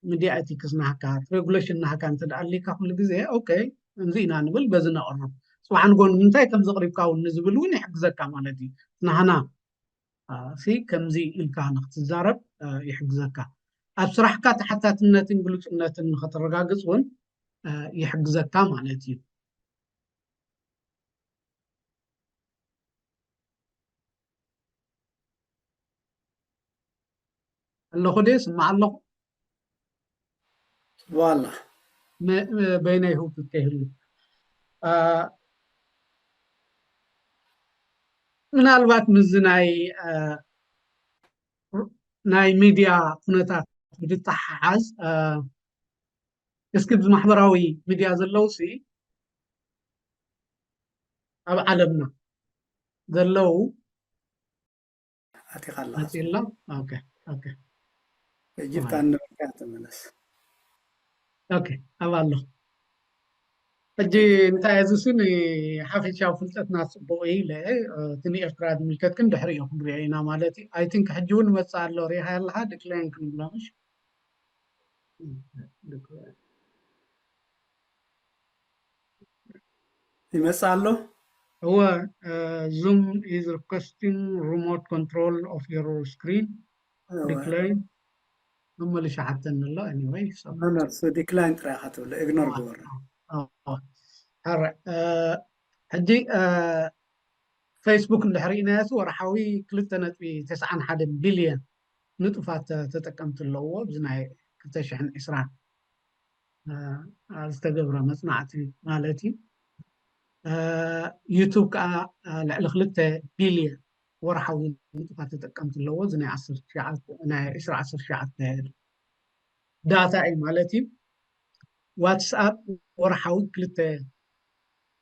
ሚድያ ኤቲክስ ናህካ ሬጉሌሽን ናህካ እንተ ደኣ ኣሊካ ኩሉ ግዜ ኦኬ ከምዚ ኢና ንብል በዚ ነቕርብ። ፅባሕ ንጎ ንምንታይ ከም ዘቕሪብካ እውን ንዝብል እውን ይሕግዘካ ማለት እዩ። ናህና ሲ ከምዚ ኢልካ ንክትዛረብ ይሕግዘካ። ኣብ ስራሕካ ተሓታትነትን ግሉፅነትን ንኸተረጋግፅ እውን ይሕግዘካ ማለት እዩ። ኣለኹ ደ ስማዕ ኣለኹ ዋላ በይነይ ህውትት ከይህሉ ምናልባት ምዚ ናይ ናይ ሚድያ ኩነታት ብትተሓሓዝ እስኪ ብማሕበራዊ ሚድያ ዘለውሲ ኣብ ዓለምና ዘለዉ ኣቲኻ ኣለኻ መፂላ ኦኬ ኦኬ ኢጅፕት ኣንበርካ ተመለስ ኦኬ ኣብ ኣሎ ሕጂ እንታይ እዚ ሲ ሓፈሻዊ ፍልጠትና ፅቡቅ እዩ ኢለ እቲ ንኤርትራ ዝምልከት ግን ድሕሪ እዩ ክንሪኦ ኢና ማለት እዩ ኣይ ቲንክ ሕጂ እውን መፅእ ኣሎ ሪኢኻ ኣለካ ዲክላይን ክንብሎ ምሽ ይመፅእ ኣሎ እወ Zoom is requesting remote control of your screen decline መመልሻ ሓተኒ ኣሎ anyway so መመልሱ ዲክላይን ጥራይ ኢኻ ትብሎ ኢግኖር ግበሮ ሕረ ሕጂ ፌስቡክ እንድሕር ኢናዮ ወርሓዊ ክልተ ነጥቢ ተስዓን ሓደን ቢልዮን ንጡፋት ተጠቀምቲ ኣለዎ ኣብዚ ናይ ክልተ ሽሕን ዕስራን ዝተገብረ መፅናዕቲ ማለት እዩ ዩቱብ ከዓ ልዕሊ ክልተ ቢልዮን ወርሓዊ ንጡፋት ተጠቀምቲ ኣለዎ እዚ ናይ ዕስራ ዓሰርተ ሸዓተ ዳታ እዩ ማለት እዩ ዋትስኣፕ ወርሓዊ ክልተ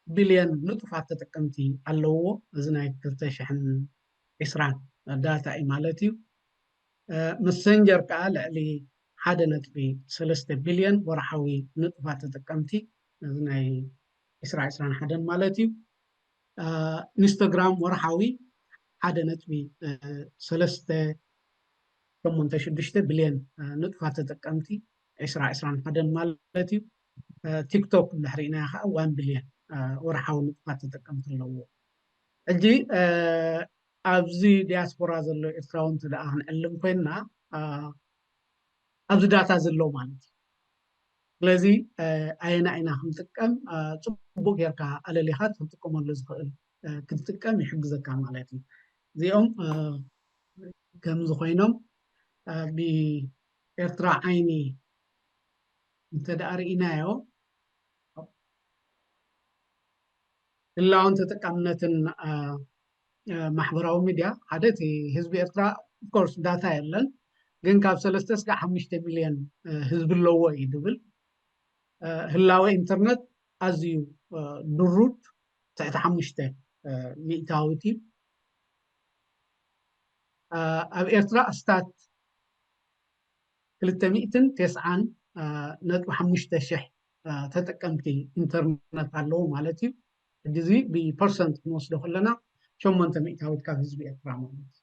ቢልዮን ንጡፋት ተጠቀምቲ ኣለዎ እዚ ናይ ክልተ ሽሕን ዕስራን ዳታ እዩ ማለት እዩ መሰንጀር ከዓ ልዕሊ ሓደ ነጥቢ ሰለስተ ቢልዮን ወርሓዊ ንጡፋት ተጠቀምቲ እዚ ናይ ዕስራ ዕስራን ሓደን ማለት እዩ ኢንስታግራም ወርሓዊ ሓደ ነጥቢ ሰለስተ ሸሞንተ ሽዱሽተ ቢልዮን ንጥፋት ተጠቀምቲ፣ ዕስራ ዕስራን ሓደን ማለት እዩ። ቲክቶክ እንድሕር ርኢናዮ ከዓ ዋን ቢልዮን ወርሓዊ ንጥፋት ተጠቀምቲ ኣለዎ። ሕጂ ኣብዚ ዲያስፖራ ዘሎ ኤርትራዊ እንተ ደኣ ክንዕልም ኮይንና ኣብዚ ዳታ ዘሎ ማለት እዩ። ስለዚ ኣየና ኢና ክንጥቀም፣ ፅቡቅ ጌርካ ኣለሊኻ ክትጥቀመሉ ዝኽእል ክትጥቀም ይሕግዘካ ማለት እዩ። እዚኦም ከምዚ ኮይኖም ብኤርትራ ዓይኒ እንተ ደኣ ርኢናዮ ህላውን ተጠቃምነትን ማሕበራዊ ሚድያ ሓደ እቲ ህዝቢ ኤርትራ ኦፍኮርስ ዳታ የለን፣ ግን ካብ ሰለስተ ስጋዕ ሓሙሽተ ሚልዮን ህዝቢ ኣለዎ እዩ ዝብል። ህላወ ኢንተርነት ኣዝዩ ድሩት ትሕቲ ሓሙሽተ ሚእታዊት እዩ። ኣብ ኤርትራ ኣስታት ክልተ ሚእትን ተስዓን ነጥቢ ሓሙሽተ ሽሕ ተጠቀምቲ ኢንተርነት ኣለዉ ማለት እዩ። ሕጂ እዚ ብፐርሰንት ክንወስዶ ከለና ሸሞንተ ሚእታዊት ካብ ህዝቢ ኤርትራ ማለት እዩ።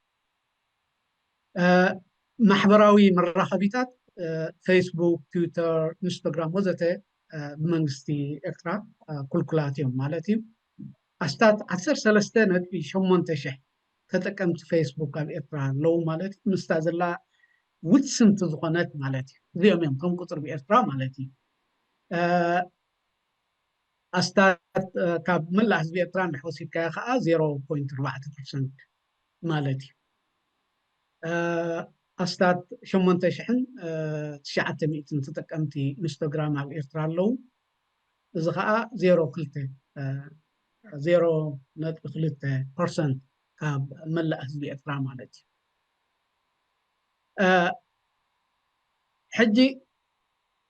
ማሕበራዊ መራኸቢታት ፌስቡክ፣ ትዊተር፣ ኢንስታግራም ወዘተ ብመንግስቲ ኤርትራ ክልኩላት እዮም ማለት እዩ። ኣስታት ዓሰርተ ሰለስተ ነጥቢ ሸሞንተ ሽሕ ተጠቀምቲ ፌስቡክ ኣብ ኤርትራ ኣለዉ ማለት እዩ። ምስታ ዘላ ውስንቲ ዝኾነት ማለት እዩ። እዚኦም እዮም ከም ቁፅሪ ብኤርትራ ማለት እዩ። ኣስታት ካብ መላእ ህዝቢ ኤርትራ እንድሕር ወሲድካዮ ከዓ ዜሮ ፖይንት ኣርባዕተ ፐርሰንት ማለት እዩ። ኣስታት ሸሞንተ ሽሕን ትሽዓተ ሚእትን ተጠቀምቲ ኢንስቶግራም ኣብ ኤርትራ ኣለዉ። እዚ ከዓ ዜሮ ክልተ ዜሮ ነጥቢ ክልተ ፐርሰንት ካብ መላእ ህዝቢ ኤርትራ ማለት እዩ። ሕጂ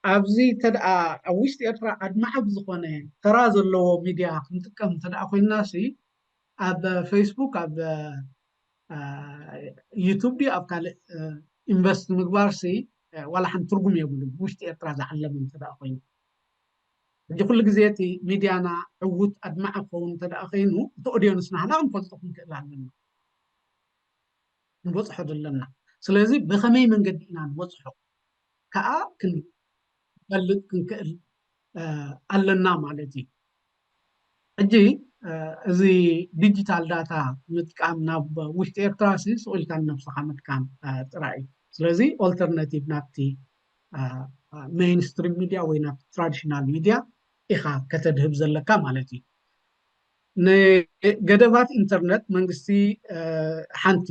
ኣብዚ ተደኣ ኣብ ውሽጢ ኤርትራ ኣድማዒ ዝኾነ ተራ ዘለዎ ሚድያ ክንጥቀም እንተደኣ ኮይንና ሲ ኣብ ፌስቡክ ኣብ ዩቱብ ድዩ ኣብ ካልእ ኢንቨስት ምግባር ሲ ዋላ ሓንቲ ትርጉም የብሉን። ውሽጢ ኤርትራ ዝዓለመ እንተደኣ ኮይኑ ሕጂ ኩሉ ግዜ እቲ ሚድያና ዕዉት ኣድማዒ ክኸውን እንተደኣ ኮይኑ እቲ ኦዲየንስ ናህና ክንፈልጦ ክንክእል ኣለና። ክንበፅሖ ዘለና። ስለዚ ብኸመይ መንገዲ ኢና ንበፅሖ ከዓ ክንፈልጥ ክንክእል ኣለና ማለት እዩ። ሕጂ እዚ ዲጂታል ዳታ ምጥቃም ናብ ውሽጢ ኤርትራ ሲ ስቕ ኢልካ ንነብስኻ ምጥቃም ጥራይ እዩ። ስለዚ ኦልተርናቲቭ ናብቲ ሜይንስትሪም ሚድያ ወይ ናብቲ ትራዲሽናል ሚድያ ኢኻ ከተድህብ ዘለካ ማለት እዩ። ንገደባት ኢንተርነት መንግስቲ ሓንቲ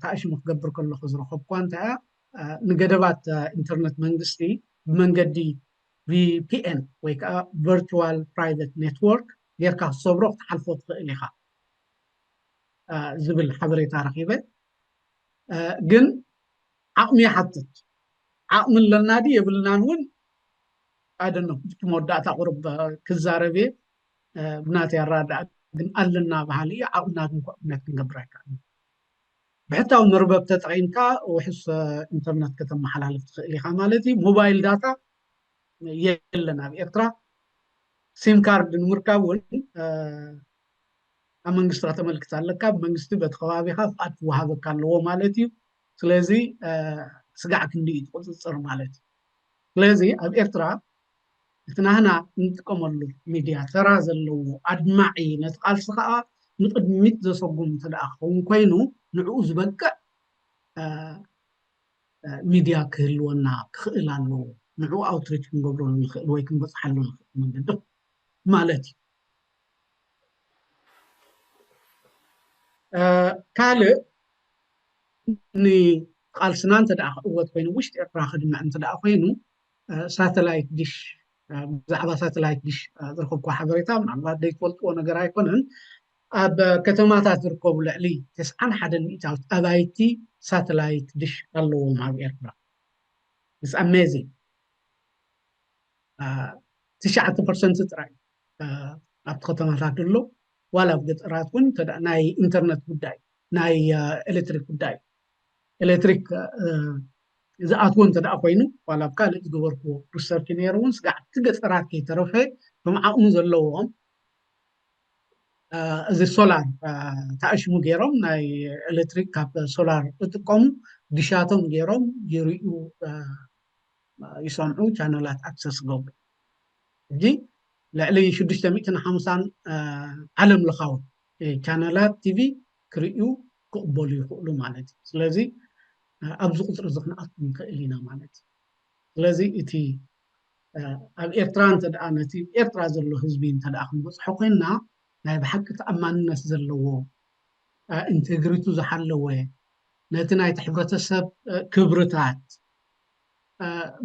ታእሽሙ ክገብር ከለኹ ዝረኸብኳ እንታይ እያ፣ ንገደባት ኢንተርነት መንግስቲ ብመንገዲ ቪፒኤን ወይ ከዓ ቨርቹዋል ፕራይቨት ኔትወርክ ጌርካ ክትሰብሮ ክትሓልፎ ትኽእል ኢኻ ዝብል ሓበሬታ ረኺበ። ግን ዓቕሚ ይሓትት። ዓቕሚ ኣለና ድዩ የብልናን እውን ኣይደኖ እቲ መወዳእታ ቁርብ ክዛረብ እየ። ብናተይ ኣረዳድኣ ግን ኣለና በሃሊ እዩ። ዓቕምና ግን ኮሚትመንት ክንገብር ኣይከኣልን። ብሕታዊ መርበብ ተጠቒምካ ውሕስ ኢንተርነት ከተመሓላልፍ ትኽእል ኢኻ ማለት እዩ። ሞባይል ዳታ የለን ኣብ ኤርትራ። ሲም ካርድ ንምርካብ እውን ኣብ መንግስቲ ከተመልክት ኣለካ። ብመንግስቲ በቲ ከባቢኻ ፍቓድ ክወሃበካ ኣለዎ ማለት እዩ። ስለዚ ስጋዕ ክንዲ እዩ ቁፅፅር ማለት እዩ። ስለዚ ኣብ ኤርትራ እቲ ናህና እንጥቀመሉ ሚድያ ተራ ዘለዎ ኣድማዒ ነቲ ቃልሲ ከዓ ንቅድሚት ዘሰጉም እንተደኣ ክኸውን ኮይኑ ንዕኡ ዝበቅዕ ሚድያ ክህልወና ክኽእል ኣለዎ። ንዕኡ ኣውትሪች ክንገብረሉ ንኽእል ወይ ክንበፅሓሉ ንኽእል መንገዲ ማለት እዩ። ካልእ ንቃልስና እንተ ደኣ ክዕወት ኮይኑ ውሽጢ ኤርትራ ክድምዕ እንተ ደኣ ኮይኑ ሳተላይት ዲሽ ብዛዕባ ሳተላይት ዲሽ ዝረኸብኩ ሓበሬታ ምናልባት ዘይትፈልጥዎ ነገር ኣይኮነን። ኣብ ከተማታት ዝርከቡ ልዕሊ ተስዓን ሓደን ሚእታዊት ኣባይቲ ሳተላይት ዲሽ ኣለዎም ኣብ ኤርትራ። It's amazing። ትሽዓተ ፐርሰንት ጥራይ ኣብቲ ከተማታት ኣሎ። ዋላ ኣብ ገጠራት እውን ናይ ኢንተርነት ጉዳይ ናይ ኤሌክትሪክ ጉዳይ ኤሌክትሪክ ዝኣትዎ እንተ ደኣ ኮይኑ ዋላ ኣብ ካልእ ዝገበርክዎ ሪሰርች ነይሩ እውን ስጋዕ እቲ ገጠራት ከይተረፈ ከም ዓቕሚ ዘለዎም እዚ ሶላር ተኣሽሙ ገይሮም ናይ ኤሌክትሪክ ካብ ሶላር ዝጥቀሙ ድሻቶም ገይሮም ይርእዩ፣ ይሰምዑ፣ ቻነላት ኣክሰስ ገብሩ። ሕጂ ልዕሊ ሽዱሽተ ሚእትን ሓምሳን ዓለም ለኻዊ ቻነላት ቲቪ ክርእዩ ክቕበሉ ይኽእሉ ማለት እዩ። ስለዚ ኣብዚ ቁፅሪ እዚ ክንኣቱ ንኽእል ኢና ማለት እዩ። ስለዚ እቲ ኣብ ኤርትራ እንተደኣ ነቲ ኤርትራ ዘሎ ህዝቢ እንተደኣ ክንበፅሖ ኮይንና ናይ ብሓቂ ተኣማንነት ዘለዎ ኢንቴግሪቱ ዝሓለወ ነቲ ናይቲ ሕብረተሰብ ክብርታት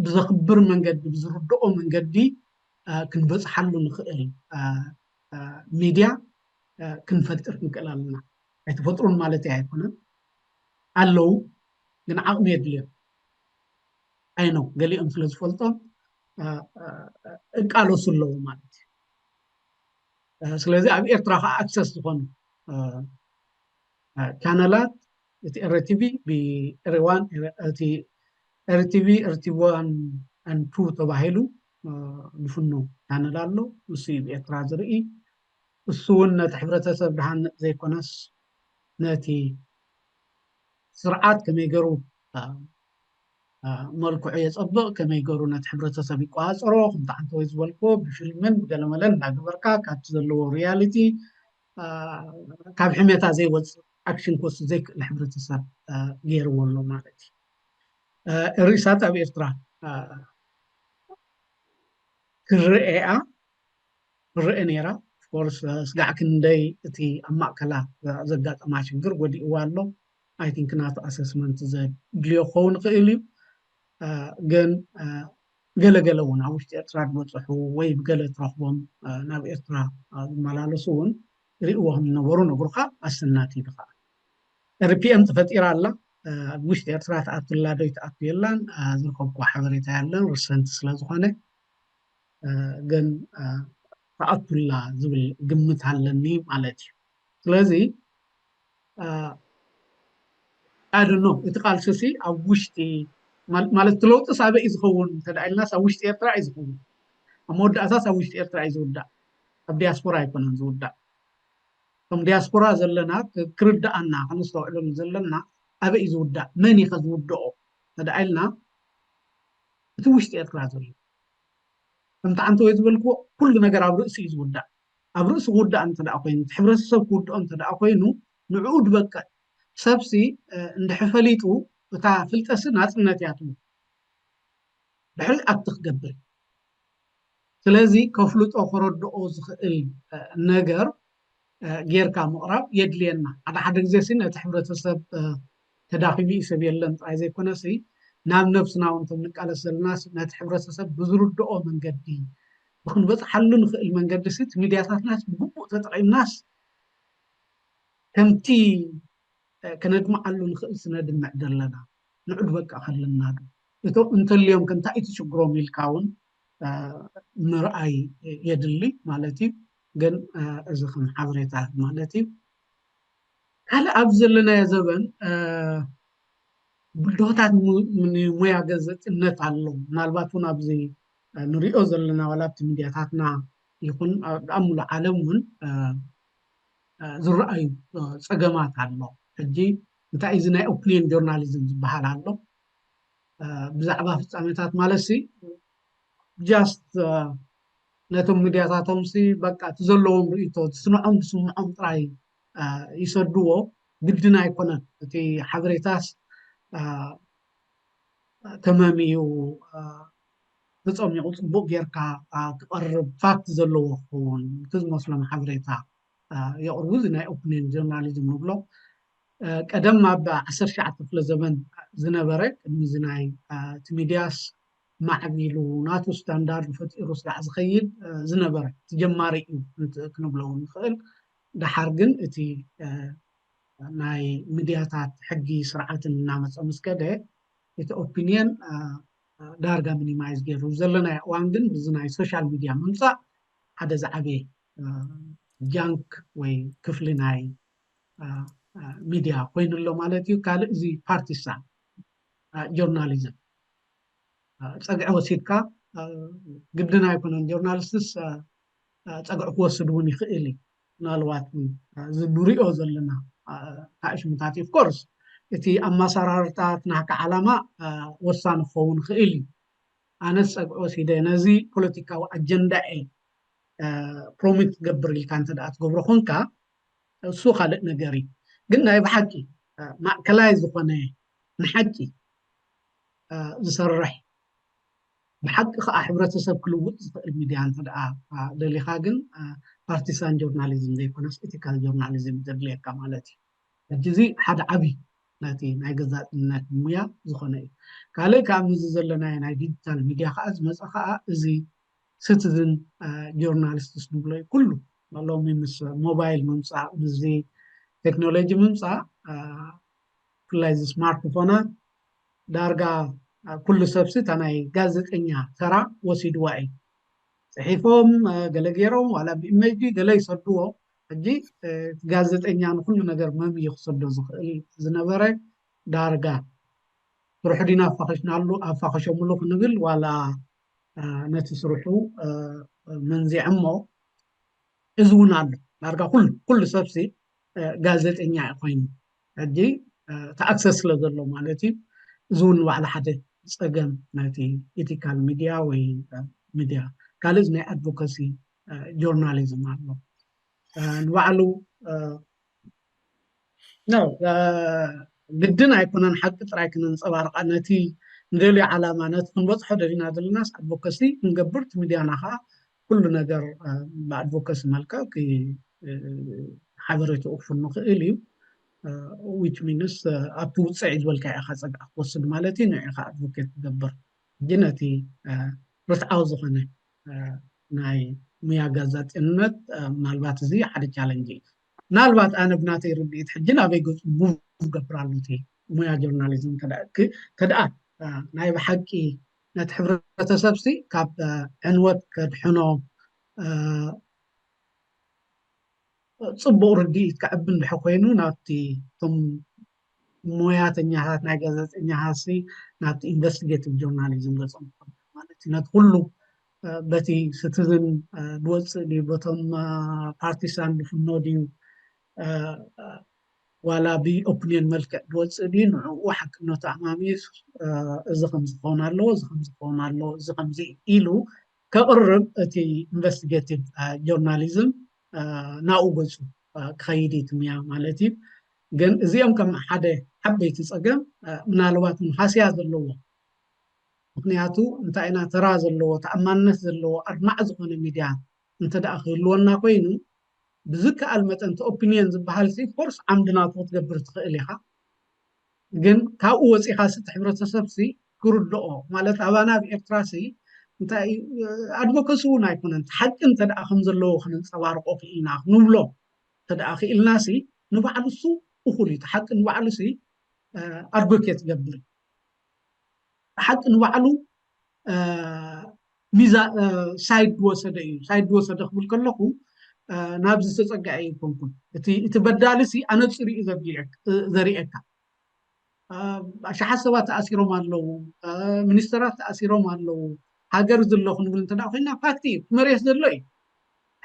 ብዘኽብር መንገዲ ብዝርድኦ መንገዲ ክንበፅሓሉ ንኽእል ሚድያ ክንፈጥር ክንክእል ኣለና። ኣይትፈጥሩን ማለት ኣይኮነን፣ ኣለዉ ግን ዓቕሚ የድልዮም። ኣይነው ገሊኦም ስለ ዝፈልጦም እቃለሱ ኣለዉ ማለት እዩ። ስለዚ ኣብ ኤርትራ ከዓ ኣክሰስ ዝኾኑ ቻነላት እቲ ኤረቲቪ ብኤሪዋን እቲ ኤረቲቪ ኤረቲቪ ዋን ቱ ተባሂሉ ዝፍኖ ቻነል ኣሎ። ንሱ እዩ ብኤርትራ ዝርኢ። እሱ እውን ነቲ ሕብረተሰብ ድሃንፅ ዘይኮነስ ነቲ ስርዓት ከመይ ገሩ መልክዑ የፀብቕ፣ ከመይ ገሩ ነቲ ሕብረተሰብ ይቋፀሮ፣ ከምቲ ዓንተወይ ዝበልክዎ ብፊልምን ብገለመለን እንዳገበርካ ካብቲ ዘለዎ ሪያሊቲ ካብ ሕሜታ ዘይወፅእ ኣክሽን ክወስድ ዘይክእል ሕብረተሰብ ገይርዎ ኣሎ ማለት እዩ። ርእሳት ኣብ ኤርትራ ክረኤያ ክረኤ ነይራ። ኦፍኮርስ ስጋዕ ክንደይ እቲ ኣብ ማእከላ ዘጋጠማ ሽግር ጎዲእዋ ኣሎ። ኣይ ቲንክ ናቱ ኣሰስመንት ዘድልዮ ክኸውን ይኽእል እዩ። ግን ገለገለ እውን ኣብ ውሽጢ ኤርትራ ዝበፅሑ ወይ ብገለ ትረኽቦም ናብ ኤርትራ ዝመላለሱ እውን ርእዎ ከም ዝነበሩ ነግሩኻ። ኣሰናቲዱ ከዓ ሪፒኤም ተፈጢራ ኣላ። ኣብ ውሽጢ ኤርትራ ትኣቱላ ዶ ይትኣቱ የላን ዝረኸብኩ ሓበሬታ ያለን ርሰንት ስለዝኾነ ግን ትኣቱላ ዝብል ግምት ኣለኒ ማለት እዩ። ስለዚ ኣድኖ እቲ ቃልሲ ሲ ኣብ ውሽጢ ማለት እቲ ለውጥስ ኣበይ እዩ ዝኸውን እንተ ኢልናስ ኣብ ውሽጢ ኤርትራ እዩ ዝኸውን። ኣብ መወዳእታስ ኣብ ውሽጢ ኤርትራ እዩ ዝውዳእ፣ ኣብ ዲያስፖራ ኣይኮነን ዝውዳእ። ከም ዲያስፖራ ዘለና ክርዳኣና ከነስተውዕለሉ ዘለና ኣበይ እዩ ዝውዳእ፣ መን እዩ ዝውድኦ እንተ ኢልና እቲ ውሽጢ ኤርትራ ዘሎ ከምቲ ዓንተወይ ዝበልክዎ ኩሉ ነገር ኣብ ርእሲ እዩ ዝውዳእ። ኣብ ርእሲ ክውዳእ እንተ ኮይኑ ሕብረተሰብ ክውድኦ እንተ ኮይኑ ንዕኡ ድበቅዕ ሰብሲ እንድሕር ፈሊጡ እታ ፍልጠሲ ናፅነት እያ ትብል ድሕሪ ኣክት ክገብር። ስለዚ ከፍልጦ ከረድኦ ዝኽእል ነገር ጌርካ ምቕራብ የድልየና። ሓደ ሓደ ግዜ ሲ ነቲ ሕብረተሰብ ተዳኺሙ እዩ ሰብ የለን ጥራይ ዘይኮነሲ ናብ ነብስና እውን እንቶም ንቃለስ ዘለናስ ነቲ ሕብረተሰብ ብዝርድኦ መንገዲ ብክንበፅሓሉ ንኽእል መንገዲ ሲ እቲ ሚድያታትናስ ብግቡእ ተጠቒምናስ ከምቲ ከነድምዓሉ ንኽእል ስነድምዕ ዘለና ንዑድ በቃ ከለና ዶ እቶ እንተልዮም ከ እንታይ እቲ ሽግሮም ኢልካ እውን ምርኣይ የድሊ ማለት እዩ። ግን እዚ ከም ሓበሬታ ማለት እዩ። ካልእ ኣብ ዘለናዮ ዘበን ብድሆታት ሙያ ገዘጥነት ኣሎ። ምናልባት እውን ኣብዚ ንሪኦ ዘለና ዋላ ኣብቲ ሚድያታትና ይኹን ኣብ ሙሉ ዓለም እውን ዝረኣዩ ፀገማት ኣሎ። ሕጂ እንታይ እዚ ናይ ኦፒኒየን ጆርናሊዝም ዝበሃል ኣሎ ብዛዕባ ፍፃሜታት ማለት ሲ ጃስት ነቶም ሚድያታቶም ሲ በቃ እቲ ዘለዎም ርእቶ ዝስምዖም ዝስምዖም ጥራይ ይሰድዎ። ግድን ኣይኮነን። እቲ ሓበሬታስ ተመምዩ ተፀሚቑ ፅቡቕ ጌርካ ክቐርብ ፋክት ዘለዎ ክኸውን እቲ ዝመስሎም ሓበሬታ የቕርቡ። እዚ ናይ ኦፒኒየን ጆርናሊዝም ንብሎ ቀደም ኣብ ዓሰርተ ትሽዓተ ክፍለ ዘመን ዝነበረ ቅድሚ እዚ ናይ እቲ ሚድያስ ማዕቢሉ ናቱ ስታንዳርድ ፈጢሩ ስራሕ ዝኸይድ ዝነበረ ተጀማሪ እዩ ክንብሎ ንኽእል። ደሓር ግን እቲ ናይ ሚድያታት ሕጊ ስርዓትን እናመፀ ምስ ከደ እቲ ኦፒኒየን ዳርጋ ሚኒማይዝ ገይሩ። ዘለናዮ እዋን ግን ብዚ ናይ ሶሻል ሚድያ ምምፃእ ሓደ ዝዓበየ ጃንክ ወይ ክፍሊ ናይ ሚድያ ኮይኑ ኣሎ ማለት እዩ። ካልእ እዚ ፓርቲሳን ጆርናሊዝም ፀግዒ ወሲድካ ግድን ኣይኮነን ጆርናሊስትስ ፀግዒ ክወስድ እውን ይኽእል እዩ። ምናልባት እውን እዚ ንሪኦ ዘለና ኣእሽሙታት ኦፍኮርስ እቲ ኣመሰራርታ ናካ ዓላማ ወሳኒ ክኸውን ክእል እዩ። ኣነስ ፀግዖ ሲደ ነዚ ፖለቲካዊ ኣጀንዳ እየ ፕሮሚት ክገብር ኢልካ እንተ ደኣ ትገብሮ ኮንካ፣ እሱ ካልእ ነገር እዩ። ግን ናይ ብሓቂ ማእከላይ ዝኾነ ንሓቂ ዝሰርሕ ብሓቂ ከዓ ሕብረተሰብ ክልውጥ ዝኽእል ሚድያ እንተ ደኣ ደሊኻ ግን ፓርቲሳን ጆርናሊዝም ዘይኮነስ ኢቲካል ጆርናሊዝም ዘድልየካ ማለት እዩ። ሕጂ እዚ ሓደ ዓብዪ ነቲ ናይ ገዛእነት ሙያ ዝኾነ እዩ። ካልእ ካብ ምዚ ዘለናዮ ናይ ዲጂታል ሚድያ ከዓ ዝመፀ ከዓ እዚ ሲቲዝን ጆርናሊስትስ ንብሎ እዩ። ኩሉ ሎሚ ምስ ሞባይል ምምፃእ ምስዚ ቴክኖሎጂ ምምፃእ ብፍላይ እዚ ስማርትፎናት ዳርጋ ኩሉ ሰብሲ እታ ናይ ጋዜጠኛ ተራ ወሲድዋ እዩ። ፅሒፎም ገለ ገይሮም ዋላ ብኢሜጅ ገለ ይሰድዎ። ሕጂ ጋዜጠኛ ንኩሉ ነገር መምዩ ክሰዶ ዝኽእል ዝነበረ ዳርጋ ስርሑ ዲና ኣፋኸሽናሉ ኣፋኸሸምሉ ክንብል ዋላ ነቲ ስርሑ መንዚዐሞ እዚ እውን ኣሎ። ዳርጋ ኩሉ ኩሉ ሰብሲ ጋዜጠኛ እዩ ኮይኑ ሕጂ እቲ ኣክሰስ ስለ ዘሎ ማለት እዩ። እዚ እውን ንባዕሉ ሓደ ፀገም ናይቲ ኢቲካል ሚድያ ወይ ሚድያ። ካልእ ናይ ኣድቮካሲ ጆርናሊዝም ኣሎ። ንባዕሉ ነው ግድን ኣይኮነን ሓቂ ጥራይ ክነንፀባርቃ ነቲ ንደልዮ ዓላማ ነቲ ክንበፅሖ ደሊና ዘለናስ ኣድቮካሲ ክንገብር እቲ ሚድያና ከዓ ኩሉ ነገር ብኣድቮካሲ መልክዕ ሓበሬትኡ ክፍኑ ክእል እዩ። ዊች ሚንስ ኣብቲ ውፅዕ ዝበልካ ኢኻ ፀግዓ ክወስድ ማለት እዩ። ንዒኻ ኣድቮኬት ትገብር ሕጂ ነቲ ርትዓዊ ዝኾነ ናይ ሙያ ጋዛጤንነት ምናልባት እዚ ሓደ ቻለንጅ እዩ። ምናልባት ኣነ ብናተይ ርድኢት ሕጂ ናበይ ገፁ ሙቭ ገብር ኣሎ እቲ ሙያ ጆርናሊዝም ተደኣ ናይ ብሓቂ ነቲ ሕብረተሰብ ሲ ካብ ዕንወት ከድሕኖ ፅቡቅ ርድኢት ከዕቢ እንድሕር ኮይኑ ናብቲ እቶም ሞያተኛታት ናይ ጋዜጠኛታት ሲ ናብቲ ኢንቨስቲጌቲቭ ጆርናሊዝም ገፆም ማለት እዩ። ነቲ ኩሉ በቲ ሲቲዝን ዝወፅእ ድዩ በቶም ፓርቲሳን ዝፍኖ ድዩ ዋላ ብኦፒኒየን መልክዕ ዝወፅእ ድዩ ንዕኡ ሓቅነቱ ኣማሚስ እዚ ከምዚ ክኸውን ኣለዎ እዚ ከምዚ ክኸውን ኣለዎ እዚ ከምዚ ኢሉ ከቕርብ እቲ ኢንቨስቲጌቲቭ ጆርናሊዝም ናብኡ ገፁ ክኸይድ እዩ ትምያ ማለት እዩ። ግን እዚኦም ከም ሓደ ዓበይቲ ፀገም ምናልባት ሃስያ ዘለዎ ምክንያቱ እንታይ ኢና ተራ ዘለዎ ተኣማንነት ዘለዎ ኣድማዕ ዝኾነ ሚድያ እንተ ደኣ ክህልወና ኮይኑ ብዝከኣል መጠን እቲ ኦፒኒየን ዝበሃል ሲ ፎርስ ዓምዲ ናቱ ክትገብር ትኽእል ኢኻ። ግን ካብኡ ወፂኻ ሲ እቲ ሕብረተሰብ ሲ ክርድኦ ማለት ኣባና ኣብ ኤርትራ ሲ እንታይ ኣድቮካሲ እውን ኣይኮነን ሓቂ እንተ ደኣ ከም ዘለዎ ክንንፀባርቆ ክኢልና ክንብሎ እንተ ደኣ ክኢልና ሲ ንባዕሉ ሱ እኹል እዩ። ሓቂ ንባዕሉ ሲ ኣድቮኬት ይገብር ሓቂ ንባዕሉ ሚዛ ሳይድ ወሰደ እዩ። ሳይድ ወሰደ ክብል ከለኹ ናብዚ ዝተፀግዐ ኣይኮንኩን። እቲ በዳሊ ሲ ኣነፂሩ እዩ ዘሪኤካ። ኣሽሓት ሰባት ተኣሲሮም ኣለዉ፣ ሚኒስተራት ተኣሲሮም ኣለዉ። ሃገር ዘሎ ክንብል እንተ ኮይና ፋክቲ እዩ፣ መሬት ዘሎ እዩ።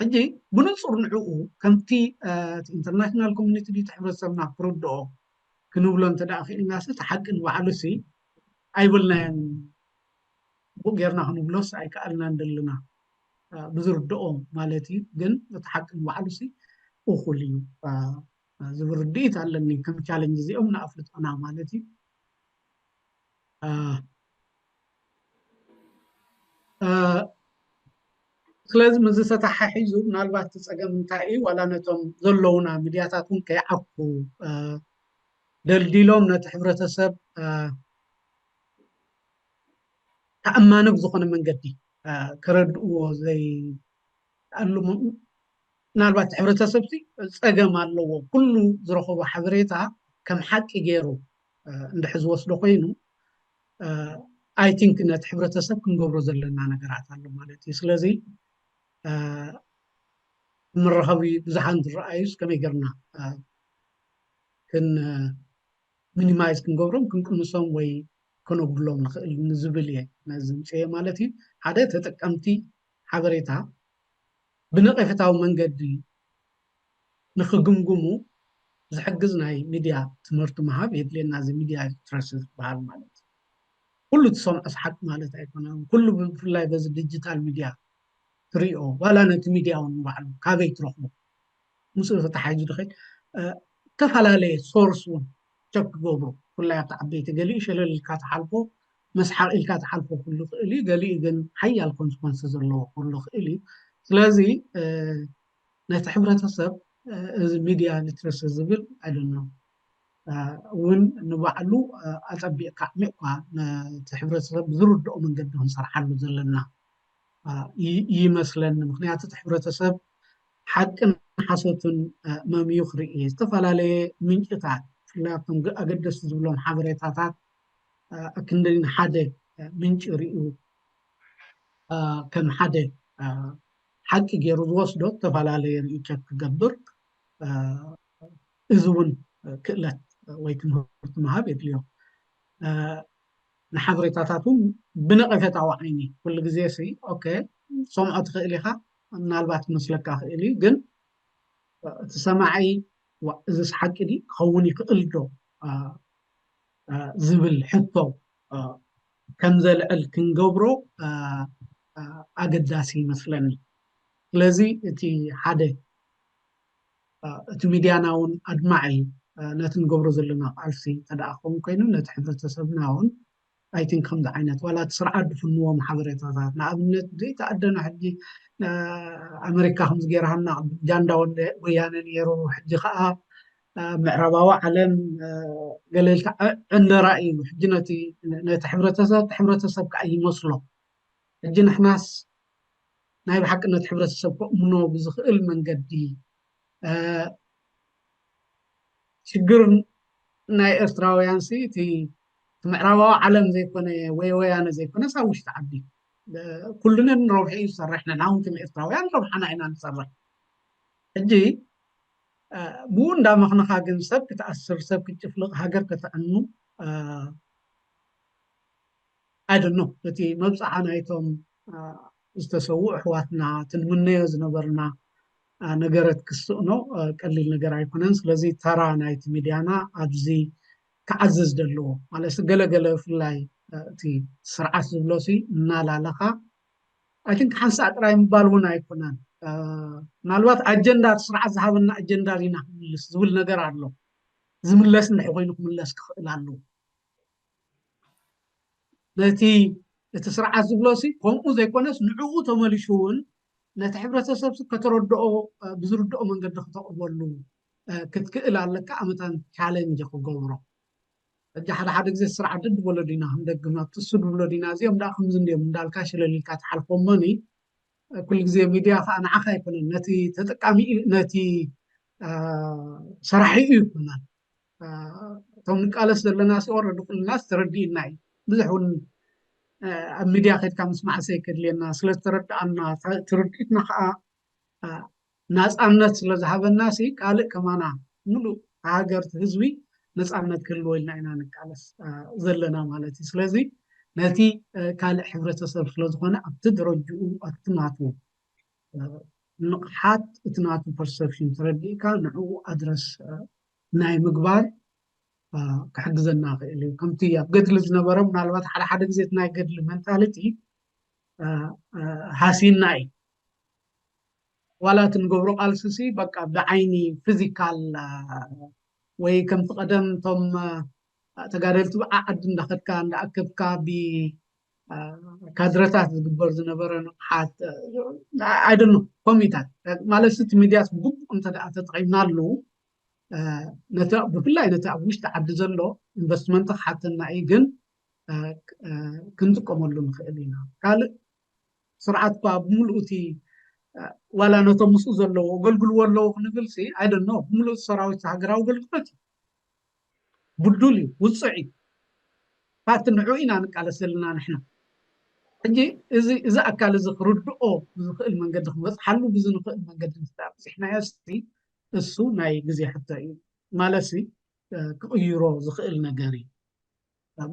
ሕጂ ብንፁር ንዕኡ ከምቲ ኢንተርናሽናል ኮሚኒቲ ድቲ ሕብረተሰብና ክርድኦ ክንብሎ እንተ ክኢልና ሲ እቲ ሓቂ ንባዕሉ ሲ ኣይበልናዮን ብኡ ጌርና ክንብሎስ ኣይከኣልናን ዘለና ብዝርድኦም ማለት እዩ። ግን እቲ ሓቂ ንባዕሉ ሲ እኹል እዩ ዝብል ርድኢት ኣለኒ። ከም ቻለንጅ እዚኦም ንኣፍልጦና ማለት እዩ። ስለዚ ምዚ ተተሓሒዙ ምናልባት እቲ ፀገም እንታይ እዩ ዋላ ነቶም ዘለውና ሚድያታት እውን ከይዓኩ ደልዲሎም ነቲ ሕብረተሰብ ተኣማኒ ብዝኾነ መንገዲ ከረድእዎ ዘይኣሉ ምናልባት ሕብረተሰብ ሲ ፀገም ኣለዎ ኩሉ ዝረኸቦ ሓበሬታ ከም ሓቂ ገይሩ እንድሕር ዝወስዶ ኮይኑ ኣይ ቲንክ ነቲ ሕብረተሰብ ክንገብሮ ዘለና ነገራት ኣሎ ማለት እዩ። ስለዚ መራኸቢ ብዙሓን ዝረኣዩስ ከመይ ገርና ክን ሚኒማይዝ ክንገብሮም ክንቅንሶም ወይ ከነጉድሎም ንኽእል ንዝብል እየ ነዚ ምፅኤ ማለት እዩ። ሓደ ተጠቀምቲ ሓበሬታ ብነቐፌታዊ መንገዲ ንክግምግሙ ዝሕግዝ ናይ ሚድያ ትምህርቲ ምሃብ የድልየና። እዚ ሚድያ ሊትረሲ ዝበሃል ማለት ኩሉ ትሰምዖስ ሓቂ ማለት ኣይኮነን። ኩሉ ብፍላይ በዚ ዲጂታል ሚድያ ትሪኦ ዋላ ነቲ ሚድያ እውን ባዕሉ ካበይ ትረኽቦ ምስኡ ተተሓሒዙ ድኸድ ዝተፈላለየ ሶርስ እውን ቸክ ክገብሩ ብፍላይ ኣብቲ ዓበይቲ ገሊኡ ሸለል ኢልካ ትሓልፎ መስሓቕ ኢልካ ትሓልፎ ክሉ ክእል እዩ። ገሊኡ ግን ሓያል ኮንስኮንስ ዘለዎ ክሉ ክእል እዩ። ስለዚ ነቲ ሕብረተሰብ እዚ ሚድያ ሊትረሲ ዝብል ኣይደኖ እውን ንባዕሉ ኣፀቢቕካ ኣዕሚቕካ ነቲ ሕብረተሰብ ብዝርድኦ መንገዲ ክንሰርሓሉ ዘለና ይመስለኒ። ምክንያቱ እቲ ሕብረተሰብ ሓቅን ሓሶትን መምዩ ክርኢ ዝተፈላለየ ምንጭታት ብፍላይ ኣብቶም ኣገደስቲ ዝብሎም ሓበሬታታት ክንደይ ንሓደ ምንጭ ሪኡ ከም ሓደ ሓቂ ገይሩ ዝወስዶ ዝተፈላለየ ሪኡ ቸክ ክገብር እዚ እውን ክእለት ወይ ትምህርቲ ምሃብ የድልዮ። ንሓበሬታታት እውን ብነቐፈታዊ ዓይኒ ኩሉ ግዜ ሲ ኦኬ ሰምዖ ትኽእል ኢኻ፣ ምናልባት ክመስለካ ክእል እዩ፣ ግን እቲ ሰማዒ እዚስ ሓቂ ዲ ክኸውን ይኽእል ዶ ዝብል ሕቶ ከም ዘልዕል ክንገብሮ ኣገዳሲ ይመስለኒ። ስለዚ እቲ ሓደ እቲ ሚድያና እውን ኣድማዒ ነቲ ንገብሮ ዘለና ቃልሲ ተደኣ ክኸውን ኮይኑ ነቲ ሕብረተሰብና እውን ኣይቲንክ ከምዚ ዓይነት ዋላ እቲ ስርዓት ድፍንዎም ሓበሬታታት ንኣብነት ዘይተኣደነ ሕጂ ኣመሪካ ከምዚ ገይርሃና ጃንዳ ወያነ ነይሩ ሕጂ ከዓ ምዕራባዊ ዓለም ገለልካ ዕንደራ እዩ ሕጂ ነቲ ነቲ ሕብረተሰብ እቲ ሕብረተሰብ ከዓ ይመስሎ ሕጂ ንሕናስ ናይ ብሓቂ ነቲ ሕብረተሰብ ከእምኖ ብዝኽእል መንገዲ ሽግር ናይ ኤርትራውያን ሲ እቲ ምዕራባዊ ዓለም ዘይኮነ ወይ ወያነ ዘይኮነ ሳ ውሽጢ ዓዲ ኩሉንን ረብሒ እዩ ዝሰርሕ ንሕና እውን ከም ኤርትራውያን ረብሓና ኢና ንሰርሕ ሕጂ ብኡ እንዳመኽንኻ ግን ሰብ ክትኣስር ሰብ ክትጭፍልቕ ሃገር ከተዕኑ ኣይደኖ እቲ መብፅዓ ናይቶም ዝተሰዉ ኣሕዋትና ትንምነዮ ዝነበርና ነገረት ክስእኖ ቀሊል ነገር ኣይኮነን። ስለዚ ተራ ናይቲ ሚድያና ኣብዚ ክዓዝዝ ዘለዎ ማለት ገለገለ ብፍላይ እቲ ስርዓት ዝብሎ ሲ እናላለኻ ኣይን ሓንሳእ ጥራይ ምባል እውን ኣይኮነን። ምናልባት ኣጀንዳ ስርዓት ዝሃበና ኣጀንዳ ዲና ክምልስ ዝብል ነገር ኣሎ። ዝምለስ እንድሕ ኮይኑ ክምለስ ክኽእል ኣለዎ። ነቲ እቲ ስርዓት ዝብሎ ሲ ከምኡ ዘይኮነስ ንዕኡ ተመሊሹ እውን ነቲ ሕብረተሰብ ሲ ከተረድኦ ብዝርድኦ መንገዲ ክተቕርበሉ ክትክእል ኣለካ። ኣመታን ቻለንጅ ክገብሮ ሕጂ ሓደ ሓደ ግዜ ስርዓት ድበሎ ዲና ክንደግም ኣብቲ እሱ ድብሎ ዲና እዚኦም ዳ ከምዚ እንዲኦም እንዳልካ ሽለሊልካ ትሓልፎ እሞኒ ኩሉ ግዜ ሚድያ ከዓ ንዓኻ ኣይኮነን ነቲ ተጠቃሚ ነቲ ሰራሒኡ ይኮናል። እቶም ንቃለስ ዘለና ሲ ኦረዲ ኩልና ተረዲእና እዩ። ብዙሕ እውን ኣብ ሚድያ ከድካ ምስማዕ ዘይከድልየና ስለዝተረዳኣና ትርድኢትና ከዓ ናፃነት ስለዝሃበና ሲ ካልእ ከማና ሙሉእ ሃገር ህዝቢ ነፃነት ክህልዎ ኢልና ኢና ንቃለስ ዘለና ማለት እዩ። ስለዚ ነቲ ካልእ ሕብረተሰብ ስለዝኾነ ኣብቲ ደረጅኡ ኣብቲ ናቱ ንቕሓት እቲ ናቱ ፐርሰፕሽን ተረዲእካ ንዕኡ ኣድረስ ናይ ምግባር ክሕግዘና ክእል እዩ። ከምቲ ኣብ ገድሊ ዝነበረ ምናልባት ሓደ ሓደ ግዜ ናይ ገድሊ መንታሊቲ ሃሲና እዩ። ዋላ እቲ ንገብሮ ቃልሲ ሲ በቃ ብዓይኒ ፊዚካል ወይ ከምቲ ቀደም እቶም ተጋደልቲ ብዓዓዲ እንዳኸድካ እንዳኣከብካ ብካድረታት ዝግበር ዝነበረ ንቕሓት ኣይደኖ ኮሚታት ማለት እቲ ሚድያስ ብግቡእ እንተ ተጠቂምናሉ ብፍላይ ነቲ ኣብ ውሽጢ ዓዲ ዘሎ ኢንቨስትመንት ክሓተና እዩ ግን ክንጥቀመሉ ንኽእል ኢና። ካልእ ስርዓት እኳ ብምሉእ እቲ ዋላ ነቶም ምስኡ ዘለዉ ኣገልግልዎ ኣለዉ ክንብል ሲ ኣይደኖ ብምሉእ ሰራዊት ሃገራዊ ኣገልግሎት እዩ። ብዱል እዩ፣ ውፅዕ እዩ። ፓርቲ ንዑ ኢና ንቃለስ ዘለና ንሕና። ሕጂ እዚ ኣካል እዚ ክርድኦ ብዝኽእል መንገዲ ክበፅሓሉ ብዝንኽእል መንገዲ እንተ ኣብፂሕናዮ ሲ እሱ ናይ ግዜ ሕቶ እዩ ማለት ሲ ክቕይሮ ዝኽእል ነገር እዩ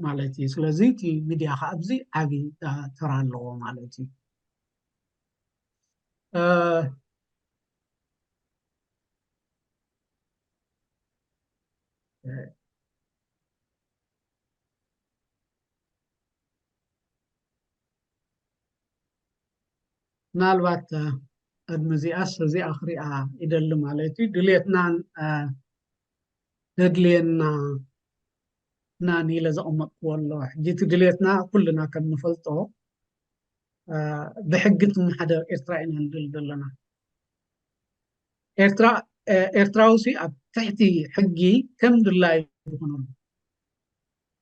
ማለት እዩ። ስለዚ እቲ ሚድያ ከዓ ኣብዚ ዓብዪ ተራ ኣለዎ ማለት እዩ። ምናልባት ቅድሚ እዚኣስ እዚኣ ክሪኣ ይደሊ ማለት እዩ። ድልየትናን ደድልየና ናን ኢለ ዘቐመጥክዎ ኣሎ። ሕጂ እቲ ድልየትና ኩልና ከም ንፈልጦ ብሕጊ ትመሓደር ኤርትራ ኢና ንደሊ ዘለና። ኤርትራ ኤርትራውሲ ኣብ ትሕቲ ሕጊ ከም ድላዩ ዝኾነሉ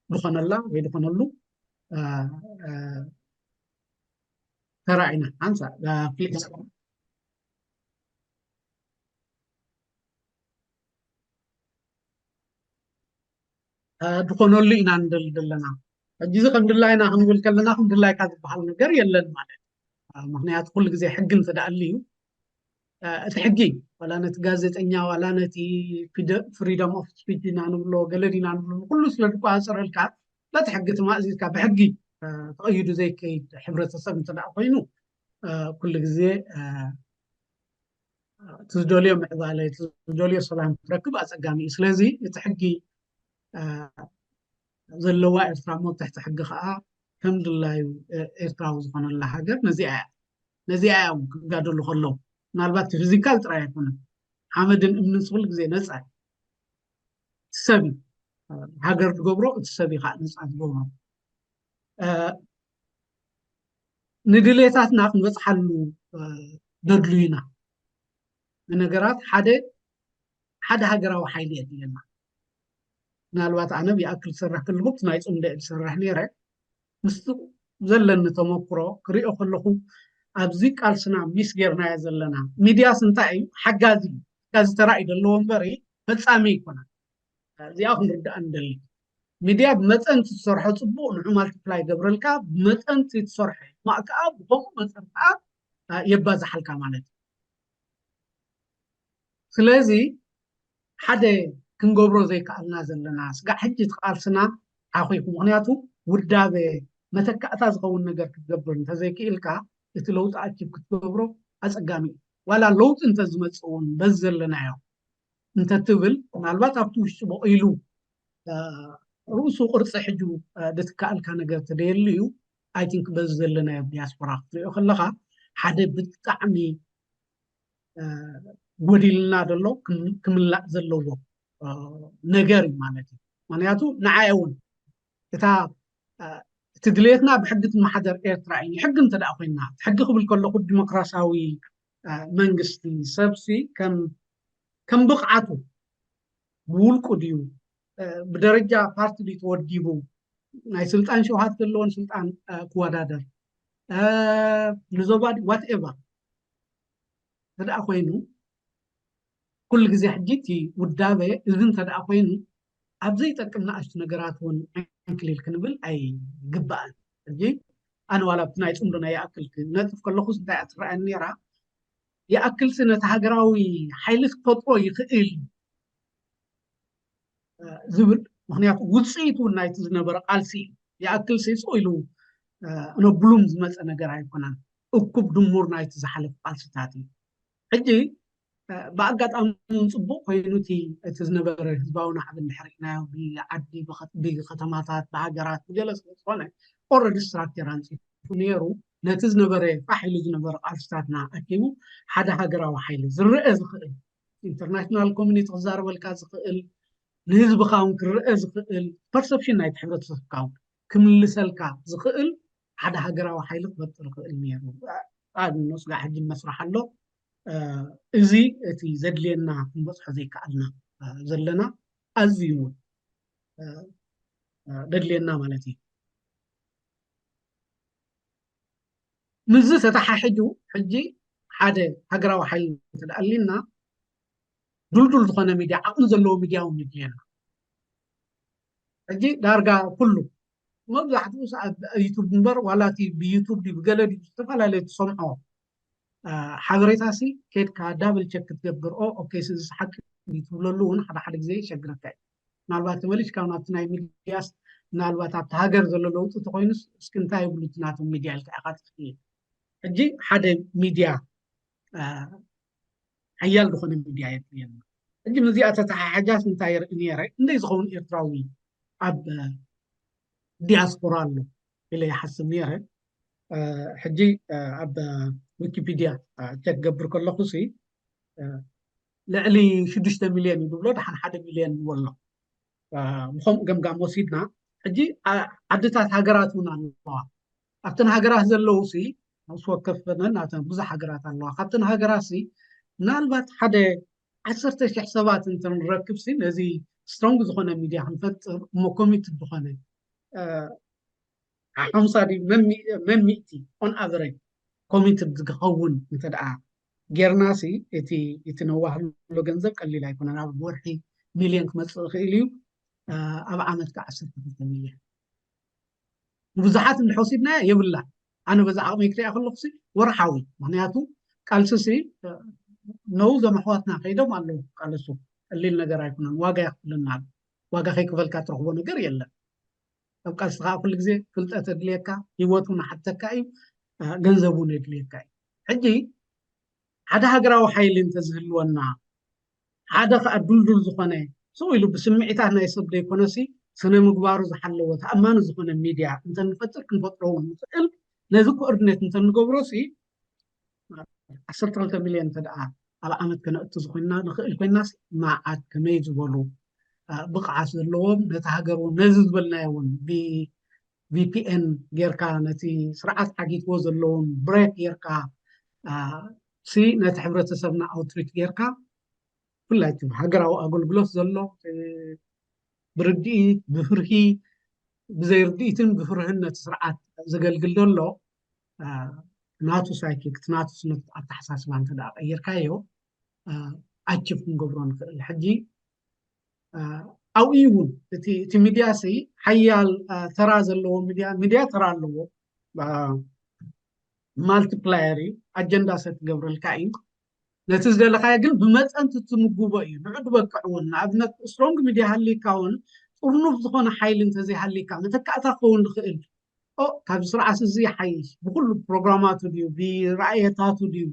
ዝኾነላ ወይ ዝኾነሉ ተራኢና ሓንሳ ፍሊጥ ዝኾነሉ ኢና ንደሊ ዘለና። ሕጂ እዚ ከም ድላይና ክንብል ከለና ከም ድላይካ ዝበሃል ነገር የለን ማለት እዩ። ምክንያቱ ኩሉ ግዜ ሕጊ እንተደኣሉ እዩ እቲ ሕጊ ዋላ ነቲ ጋዜጠኛ ዋላ ነቲ ፍሪደም ኦፍ ስፒች ኢና ንብሎ ገለ ዲና ንብሎ ኩሉ ስለ ዝቆፃፀረልካ በቲ ሕጊ ተማእዚዝካ ብሕጊ ተቐይዱ ዘይከይድ ሕብረተሰብ እንተ ኮይኑ ኩሉ ግዜ እቲ ዝደልዮ ምዕባለ እቲ ዝደልዮ ሰላም ክረክብ ኣፀጋሚ እዩ። ስለዚ እቲ ሕጊ ዘለዋ ኤርትራ እሞ ትሕቲ ሕጊ ከዓ ከም ድላዩ ኤርትራዊ ዝኾነላ ሃገር ነዚኣ እያ ነዚኣ እዮም ክጋደሉ ከለዉ ምናልባት እቲ ፊዚካል ጥራይ ኣይኮነን ሓመድን እምንን ስኩል ግዜ ነፃ ሰብ እዩ ሃገር ዝገብሮ እቲ ሰብ እዩ ከዓ ነፃ ዝገብሮ ንድሌታትና ክንበፅሓሉ ነድልዩና ንነገራት ሓደ ሓደ ሃገራዊ ሓይሊ የድልየና ምናልባት ኣነ ብይኣክል ዝሰርሕ ከለኹ ናይ ፅምደ ዝሰርሕ ነይረ ምስቲ ዘለኒ ተመክሮ ክሪኦ ከለኹ ኣብዚ ቃልስና ሚስ ጌርናዮ ዘለና ሚድያስ እንታይ እዩ ሓጋዚ እዩ ሓጋዚ ተራእዩ ዘለዎ እምበሪ ፈፃሚ ይኮና እዚኣ ክንርዳእ ንደሊ ሚድያ ብመጠን ትሰርሖ ፅቡቅ ንዑ ማልቲፕላይ ገብረልካ ብመጠን ትሰርሖ ማእከኣ ብከምኡ መጠን ከዓ የባዝሓልካ ማለት እዩ ስለዚ ሓደ ክንገብሮ ዘይከኣልና ዘለና ስጋዕ ሕጂ እቲ ቃልስና ሓኺኹ ምክንያቱ ውዳበ መተካእታ ዝኸውን ነገር ክትገብር እንተዘይክኢልካ እቲ ለውጢ ኣኪብ ክትገብሮ ኣፀጋሚ እዩ ዋላ ለውጢ እንተዝመፅእ እውን በዚ ዘለናዮ እንተትብል ምናልባት ኣብቲ ውሽጢ በቂሉ ርእሱ ቅርፂ ሕጁ ድትከኣልካ ነገር ተደየሉ እዩ ኣይቲንክ በዚ ዘለናዮ ዲያስፖራ ክትሪኦ ከለካ ሓደ ብጣዕሚ ጎዲልና ዘሎ ክምላእ ዘለዎ ነገር እዩ ማለት እዩ ምክንያቱ ንዓይ እውን እታ እቲ ድሌትና ብሕጊ ትመሓደር ኤርትራ እዩ ሕጊ እንተ ኮይና ሕጊ ክብል ከለኩ ዲሞክራሲያዊ መንግስቲ ሰብሲ ከም ብቕዓቱ ብውልቁ ድዩ ብደረጃ ፓርቲ ድዩ ተወዲቡ ናይ ስልጣን ሸውሃት ዘለዎን ስልጣን ክወዳደር ንዞባ ዋትኤቨር እንተ ኮይኑ ኩሉ ግዜ ሕጂ እቲ ውዳበ እዚ እንተ ኮይኑ ኣብ ዘይጠቅም ንኣሽቱ ነገራት እውን ዕንክሊል ክንብል ኣይግባእን ሕጂ ኣነ ዋላ ኣብቲ ናይ ፅምዶ ናይ ይኣክል ክነጥፍ ከለኩስ እንታይ እያ ትረኣየኒ ነራ ይኣክልሲ ነቲ ሃገራዊ ሓይሊ ክፈጥሮ ይኽእል ዝብል ምክንያቱ ውፅኢት እውን ናይቲ ዝነበረ ቃልሲ እዩ ይኣክልሲ ስቕ ኢሉ እነ ብሉም ዝመፀ ነገር ኣይኮነን እኩብ ድሙር ናይቲ ዝሓለፍ ቃልስታት እዩ ሕጂ ብኣጋጣሚ እውን ፅቡቅ ኮይኑ እቲ ዝነበረ ህዝባዊ ናዕቢ እንድሕር ርኢናዮ ብዓዲ ብከተማታት ብሃገራት ብገለ ስለዝኮነ ኦረዲ ስትራክቸር ኣንፂፉ ነይሩ ነቲ ዝነበረ ፋሕ ኢሉ ዝነበረ ቃልስታትና ኣኪቡ ሓደ ሃገራዊ ሓይሊ ዝረአ ዝኽእል ኢንተርናሽናል ኮሚኒቲ ክዛረበልካ ዝኽእል ንህዝብካ እውን ክረአ ዝኽእል ፐርሰፕሽን ናይቲ ሕብረተሰብካ እውን ክምልሰልካ ዝኽእል ሓደ ሃገራዊ ሓይሊ ክፈጥር ይኽእል ነይሩ። ኣብ ንስጋዕ ሕጂ መስራሕ ኣሎ። እዚ እቲ ዘድልየና ክንበፅሖ ዘይከኣልና ዘለና ኣዝዩ እውን ደድልየና ማለት እዩ። ምስዚ ተተሓሒዙ ሕጂ ሓደ ሃገራዊ ሓይሊ እንተደኣ ኣሊና ድልዱል ዝኾነ ሚድያ ዓቕሚ ዘለዎ ሚድያ እውን የድልየና። ሕጂ ዳርጋ ኩሉ መብዛሕትኡ ሰዓት ዩቱብ እምበር ዋላ እቲ ብዩቱብ ድዩ ብገለ ድዩ ዝተፈላለየ ትሰምዖ ሓበሬታ ሲ ከድካ ዳብል ቸክ ክትገብር ኦ ኦኬ እዚ ሓቂ ትብለሉ እውን ሓደ ሓደ ግዜ ይሸግረካ እዩ ምናልባት ተመሊስካ ናብቲ ናይ ሚድያስ ምናልባት ኣብቲ ሃገር ዘሎ ለውጢ ተኮይኑስ እስኪ እንታይ ይብሉ እቲ ናቶም ሚድያ ኢልካ ኢካ ትክእል ሕጂ ሓደ ሚድያ ሓያል ዝኾነ ሚድያ የድልየና ሕጂ ምስዚኣ ተተሓሓጃስ እንታይ ይርኢ ነይረ? እንደይ ዝኸውን ኤርትራዊ ኣብ ዲያስፖራ ኣሎ ኢለ ይሓስብ ነይረ። ሕጂ ኣብ ዊኪፒድያ ቸክ ገብር ከለኹ ሲ ልዕሊ ሽዱሽተ ሚልዮን እዩ ዝብሎ፣ ድሓን ሓደ ሚልዮን ይብሎ ኣሎ። ብከምኡ ገምጋም ወሲድና ሕጂ ዓድታት ሃገራት እውን ኣለዋ። ኣብተን ሃገራት ዘለዉ ሲ ነብሲ ወከፍ ነናተን ብዙሕ ሃገራት ኣለዋ። ካብተን ሃገራት ሲ ምናልባት ሓደ ዓሰርተ ሽሕ ሰባት እንተንረክብ ሲ ነዚ ስትሮንግ ዝኾነ ሚድያ ክንፈጥር እሞ ኮሚትድ ዝኾነ ሓምሳ ድዩ መን ሚእቲ on average ኮሚትድ ዝኸውን እንተ ደኣ ጌርና ሲ እቲ እቲ ነዋህሎ ገንዘብ ቀሊል ኣይኮነን። ኣብ ወርሒ ሚልዮን ክመፅእ ይኽእል እዩ። ኣብ ዓመት ከዓ ዓሰርተ ክልተ ሚልዮን ንብዙሓት እንድሕር ወሲድናያ የብላ። ኣነ በዛ ዓቕመይ ክሪኣ ከለኹ ሲ ወርሓዊ፣ ምክንያቱ ቃልሲ ሲ ነው ዘመሕዋትና ከይዶም ኣለዉ ቃልሱ ቀሊል ነገር ኣይኮነን። ዋጋ የኽፍልና ኣሎ። ዋጋ ከይክፈልካ ትረኽቦ ነገር የለን። ኣብ ቃልሲ ከዓ ኩሉ ግዜ ፍልጠት የድልየካ፣ ህይወት እውን ሓተካ እዩ፣ ገንዘብ እውን የድልየካ እዩ። ሕጂ ሓደ ሃገራዊ ሓይሊ እንተዝህልወና ሓደ ከዓ ዱልዱል ዝኾነ ስቕ ኢሉ ብስምዒታት ናይ ሰብ ዘይኮነሲ ስነ ምግባሩ ዝሓለወ ተኣማኒ ዝኾነ ሚድያ እንተንፈጥር ክንፈጥሮ እውን ንኽእል። ነዚ ኮኦርዲኔት እንተንገብሮ ሲ ዓሰርተ ክልተ ሚልዮን እንተ ደኣ ኣብ ዓመት ከነእቱ ዝኾንና ንኽእል ኮይናስ መዓት ከመይ ዝበሉ ብቕዓት ዘለዎም ነቲ ሃገር እውን ነዚ ዝበልናዮ እውን ቪፒኤን ጌርካ ነቲ ስርዓት ዓጊትዎ ዘለውን ብሬክ ጌርካ ሲ ነቲ ሕብረተሰብና ኣውትሪት ጌርካ ብፍላይ እቲ ሃገራዊ ኣገልግሎት ዘሎ ብርድኢት ብፍርሂ ብዘይ ርድኢትን ብፍርህን ነቲ ስርዓት ዘገልግል ዘሎ ናቱ ሳይኪክ ናቱ ስነት ኣተሓሳስባ እንተ ደኣ ቀይርካዮ ኣችብ ክንገብሮ ንኽእል። ሕጂ ኣብኡ እውን እቲ እቲ ሚድያ ሲ ሓያል ተራ ዘለዎ ሚድያ ሚድያ ተራ ኣለዎ። ማልቲፕላየር እዩ። ኣጀንዳ ሰት ትገብረልካ እዩ። ነቲ ዝደለካዮ ግን ብመጠን ትትምጉቦ እዩ። ንዑ ዝበቅዕ እውን ንኣብነት ስትሮንግ ሚድያ ሃሊካ እውን ጥርኑፍ ዝኾነ ሓይሊ እንተዘይሃሊካ መተካእታ ክኸውን ዝኽእል ኦ ካብዚ ስርዓት እዚ ይሓይሽ ብኩሉ ፕሮግራማቱ ድዩ ብራእየታቱ ድዩ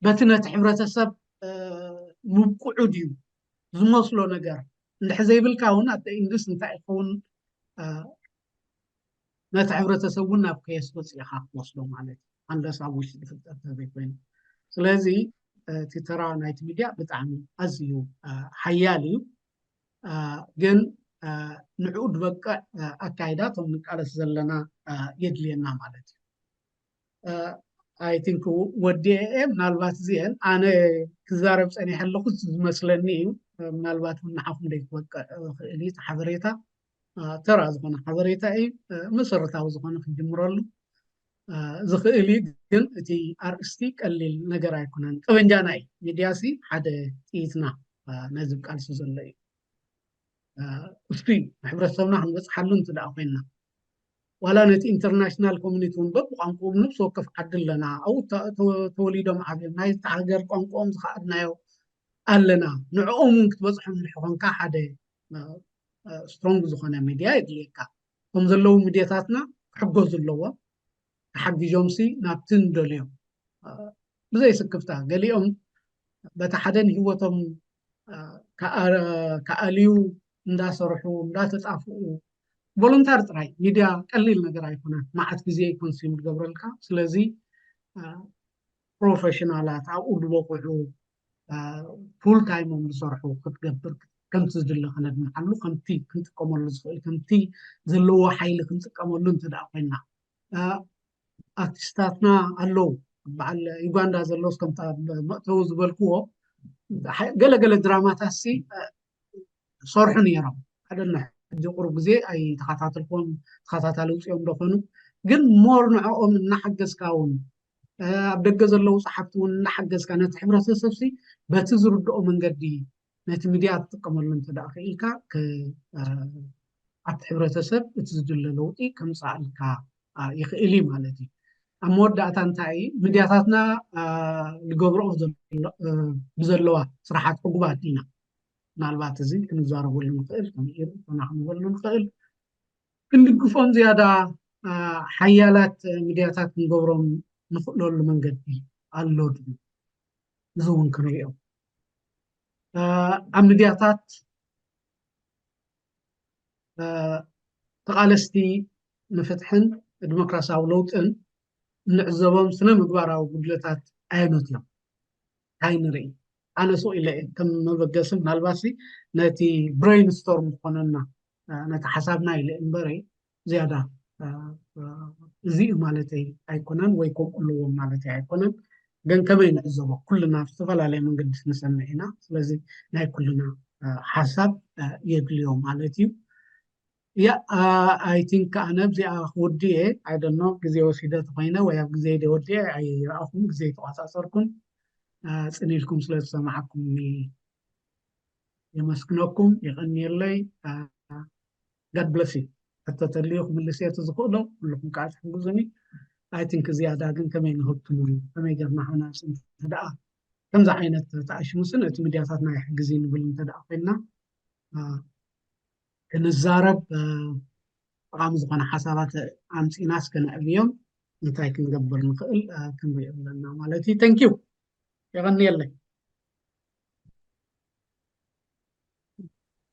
በቲ ነቲ ሕብረተሰብ ምብቅዑ ድዩ ዝመስሎ ነገር እንድሕ ዘይብልካ እውን ኣብ ኢንዱስ እንታይ ይኸውን ነቲ ሕብረተሰብ እውን ናብ ከየስ ወፅኢኻ ክትወስዶ ማለት እዩ። ኣንለስ ኣብ ውሽጢ ፍልጠት ዘይኮይኑ ስለዚ እቲ ተራ ናይቲ ሚድያ ብጣዕሚ ኣዝዩ ሓያል እዩ። ግን ንዕኡ ዝበቅዕ ኣካይዳ እቶም ንቃለስ ዘለና የድልየና ማለት እዩ። ኣይ ቲንክ ወዲኤ ምናልባት እዚአን ኣነ ክዛረብ ፀኒሐ ኣለኹ ዝመስለኒ እዩ። ምናልባት እውን ንዓኹም ደይክበቅዕ ይኽእል እዩ እቲ ሓበሬታ ተራ ዝኾነ ሓበሬታ እዩ። መሰረታዊ ዝኾነ ክጅምረሉ ዝኽእል እዩ። ግን እቲ ኣርእስቲ ቀሊል ነገር ኣይኮነን። ጠበንጃና እዩ ሚድያ ሲ ሓደ ጥይትና ነዚ ቃልሲ ዘሎ እዩ። እሱ እዩ ንሕብረተሰብና ክንበፅሓሉ እንት ደኣ ኮይንና ዋላ ነቲ ኢንተርናሽናል ኮሚኒቲ እውን በብቋንቋኡ ብነብሲ ወከፍ ዓዲ ኣለና ኣብኡ ተወሊዶም ዓብዮም ናይ ሃገር ቋንቋኦም ዝኸኣድናዮ ኣለና ንዕኦም እውን ክትበፅሖም እንድሕር ኮንካ ሓደ ስትሮንግ ዝኾነ ሚድያ የድልየካ። እቶም ዘለዉ ሚድያታትና ክሕገዙ ኣለዎም። ተሓጊዞምሲ ናብቲ ንደልዮም ብዘይ ስክፍታ ገሊኦም በቲ ሓደ ንህይወቶም ክኣልዩ እንዳሰርሑ እንዳተጣፍኡ ቮለንታሪ ጥራይ ሚድያ ቀሊል ነገር ኣይኮነን። መዓት ግዜ ኮንሱም ዝገብረልካ ስለዚ ፕሮፌሽናላት ኣብኡ ዝበቑሑ ፉል ታይሞም ዝሰርሑ ክትገብር ከምቲ ዝድለ ከነድምዓሉ ከምቲ ክንጥቀመሉ ዝኽእል ከምቲ ዘለዎ ሓይሊ ክንጥቀመሉ እንተ ደኣ ኮይና ኣርቲስታትና ኣለዉ በዓል ዩጋንዳ ዘለውስ ከምታ መእተዊ ዝበልክዎ ገለገለ ድራማታት ሲ ሰርሑ ነይሮም ሓደ ሕጂ ቁሩብ ግዜ ኣይተኸታተልክዎም ተኸታታሊ ውፅኦም ዶ ኮኑ ግን ሞር ንዕኦም እናሓገዝካ እውን ኣብ ደገ ዘለዉ ፀሓፍቲ እውን እናሓገዝካ ነቲ ሕብረተሰብ ሲ በቲ ዝርድኦ መንገዲ ነቲ ሚድያ ትጥቀመሉ እንተ ደኣ ክኢልካ ኣብቲ ሕብረተሰብ እቲ ዝድለ ለውጢ ከምፃእልካ ይኽእል እዩ ማለት እዩ። ኣብ መወዳእታ እንታይ እዩ ሚድያታትና ዝገብረኦ ብዘለዋ ስራሓት ዕጉባት ኢና። ምናልባት እዚ ክንዛረበሉ ንኽእል ከም ኤርትራና ክንበሉ ንኽእል ክንድግፎም ዝያዳ ሓያላት ሚድያታት ክንገብሮም ንኽእለሉ መንገዲ ኣሎ ድዩ? እዚ እውን ክንሪኦ ኣብ ሚድያታት ተቓለስቲ ንፍትሕን ዲሞክራሲያዊ ለውጥን እንዕዘቦም ስነ ምግባራዊ ጉድለታት ኣየኖት እዮም? እንታይ ንርኢ? ኣነ ሱቕ ኢለ እየ ከም መበገሲ ምናልባት ነቲ ብሬይንስቶርም ዝኾነና ነቲ ሓሳብና ኢለ እምበረ ዝያዳ እዚ እዩ ማለተይ ኣይኮነን ወይ ከምኡ ኣለዎም ማለተይ ኣይኮነን። ግን ከመይ ንዕዘቦ ኩልና ብዝተፈላለየ መንገዲ ንሰምዕ ኢና። ስለዚ ናይ ኩልና ሓሳብ የድልዮ ማለት እዩ። ያ ኣይ ቲንክ ኣነ ኣብዚኣ ክውድእ እየ። ኣይ ዶንት ኖ ግዜ ወሲደ ተኾይነ ወይ ኣብ ግዜ ደ ወዲአ ኣይረኣኹም ግዜ ተቋፃፀርኩም። ፅን ኢልኩም ስለ ዝሰማዕኩም የመስግነኩም። የቐንየለይ። God bless you። ሕቶ ተልዩ ክምልስ እየ ዝኽእሎ። ኩልኩም ከዓ ትሕግዙኒ። ኣይ ቲንክ ዝያዳ ግን ከመይ ንህብትሙ ከመይ ገርና ሓናስ እንተደኣ ከምዚ ዓይነት ተኣሽሙስን እቲ ሚድያታትና ይሕግዝ ንብል እንተደኣ ኮይንና ክንዛረብ ጠቓሚ ዝኾነ ሓሳባት ኣምፂና እስከ ነዕብዮም እንታይ ክንገብር ንኽእል ክንሪኦ ኣለና ማለት እዩ። Thank you። የቐንየለይ።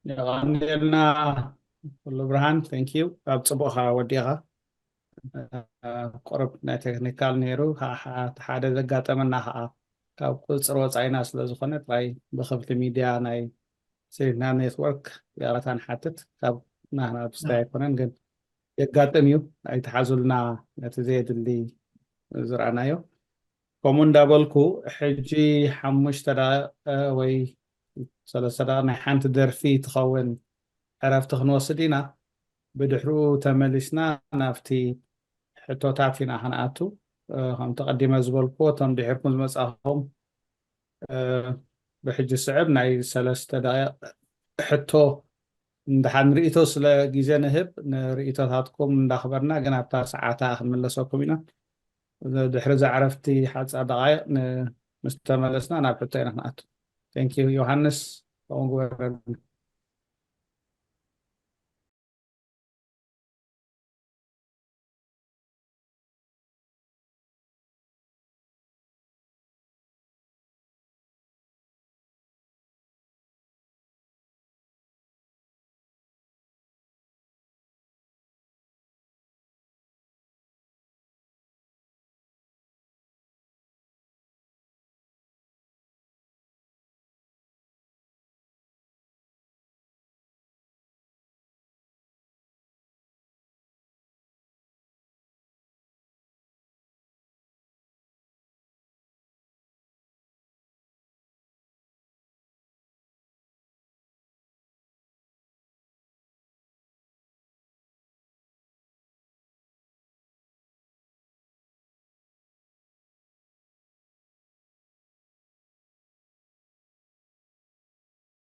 የቐንየልና ኩሉ ብርሃን። Thank you። ኣብ ፅቡቕኻ ወዲኻ። ቁሩብ ናይ ቴክኒካል ነይሩ። ሓደ ዘጋጠመና ከዓ ካብ ቁፅሪ ወፃኢና ስለዝኾነ ጥራይ ብክፍሊ ሚድያ ናይ ሴትና ኔትወርክ ይቕረታ ንሓትት። ካብ ናህና ብስታይ ኣይኮነን ግን የጋጥም እዩ። ኣይተሓዙልና ነቲ ዘየድሊ ዝረኣናዮ። ከምኡ እንዳበልኩ ሕጂ ሓሙሽተ ደቂቕ ወይ ሰለስተ ደቂቕ ናይ ሓንቲ ደርፊ ትኸውን ዕረፍቲ ክንወስድ ኢና። ብድሕሪኡ ተመሊስና ናብቲ ሕቶታት ኢና ክንኣቱ። ከምቲ ቀዲመ ዝበልኩዎ እቶም ድሕርኩም ዝመጻኹም ብሕጂ ስዕብ ናይ ሰለስተ ደቂቕ ሕቶ እንድሓን ርእይቶ ስለ ግዜ ንህብ ንርእይቶታትኩም እንዳኽበርና ግን ኣብታ ሰዓታ ክንምለሰኩም ኢና። ድሕሪ እዛ ዕረፍቲ ሓፃር ደቃይቕ ምስ ተመለስና ናብ ሕቶ ኢና ክንኣቱ። Thank you ዮሃንስ ከምኡ ግበረልና።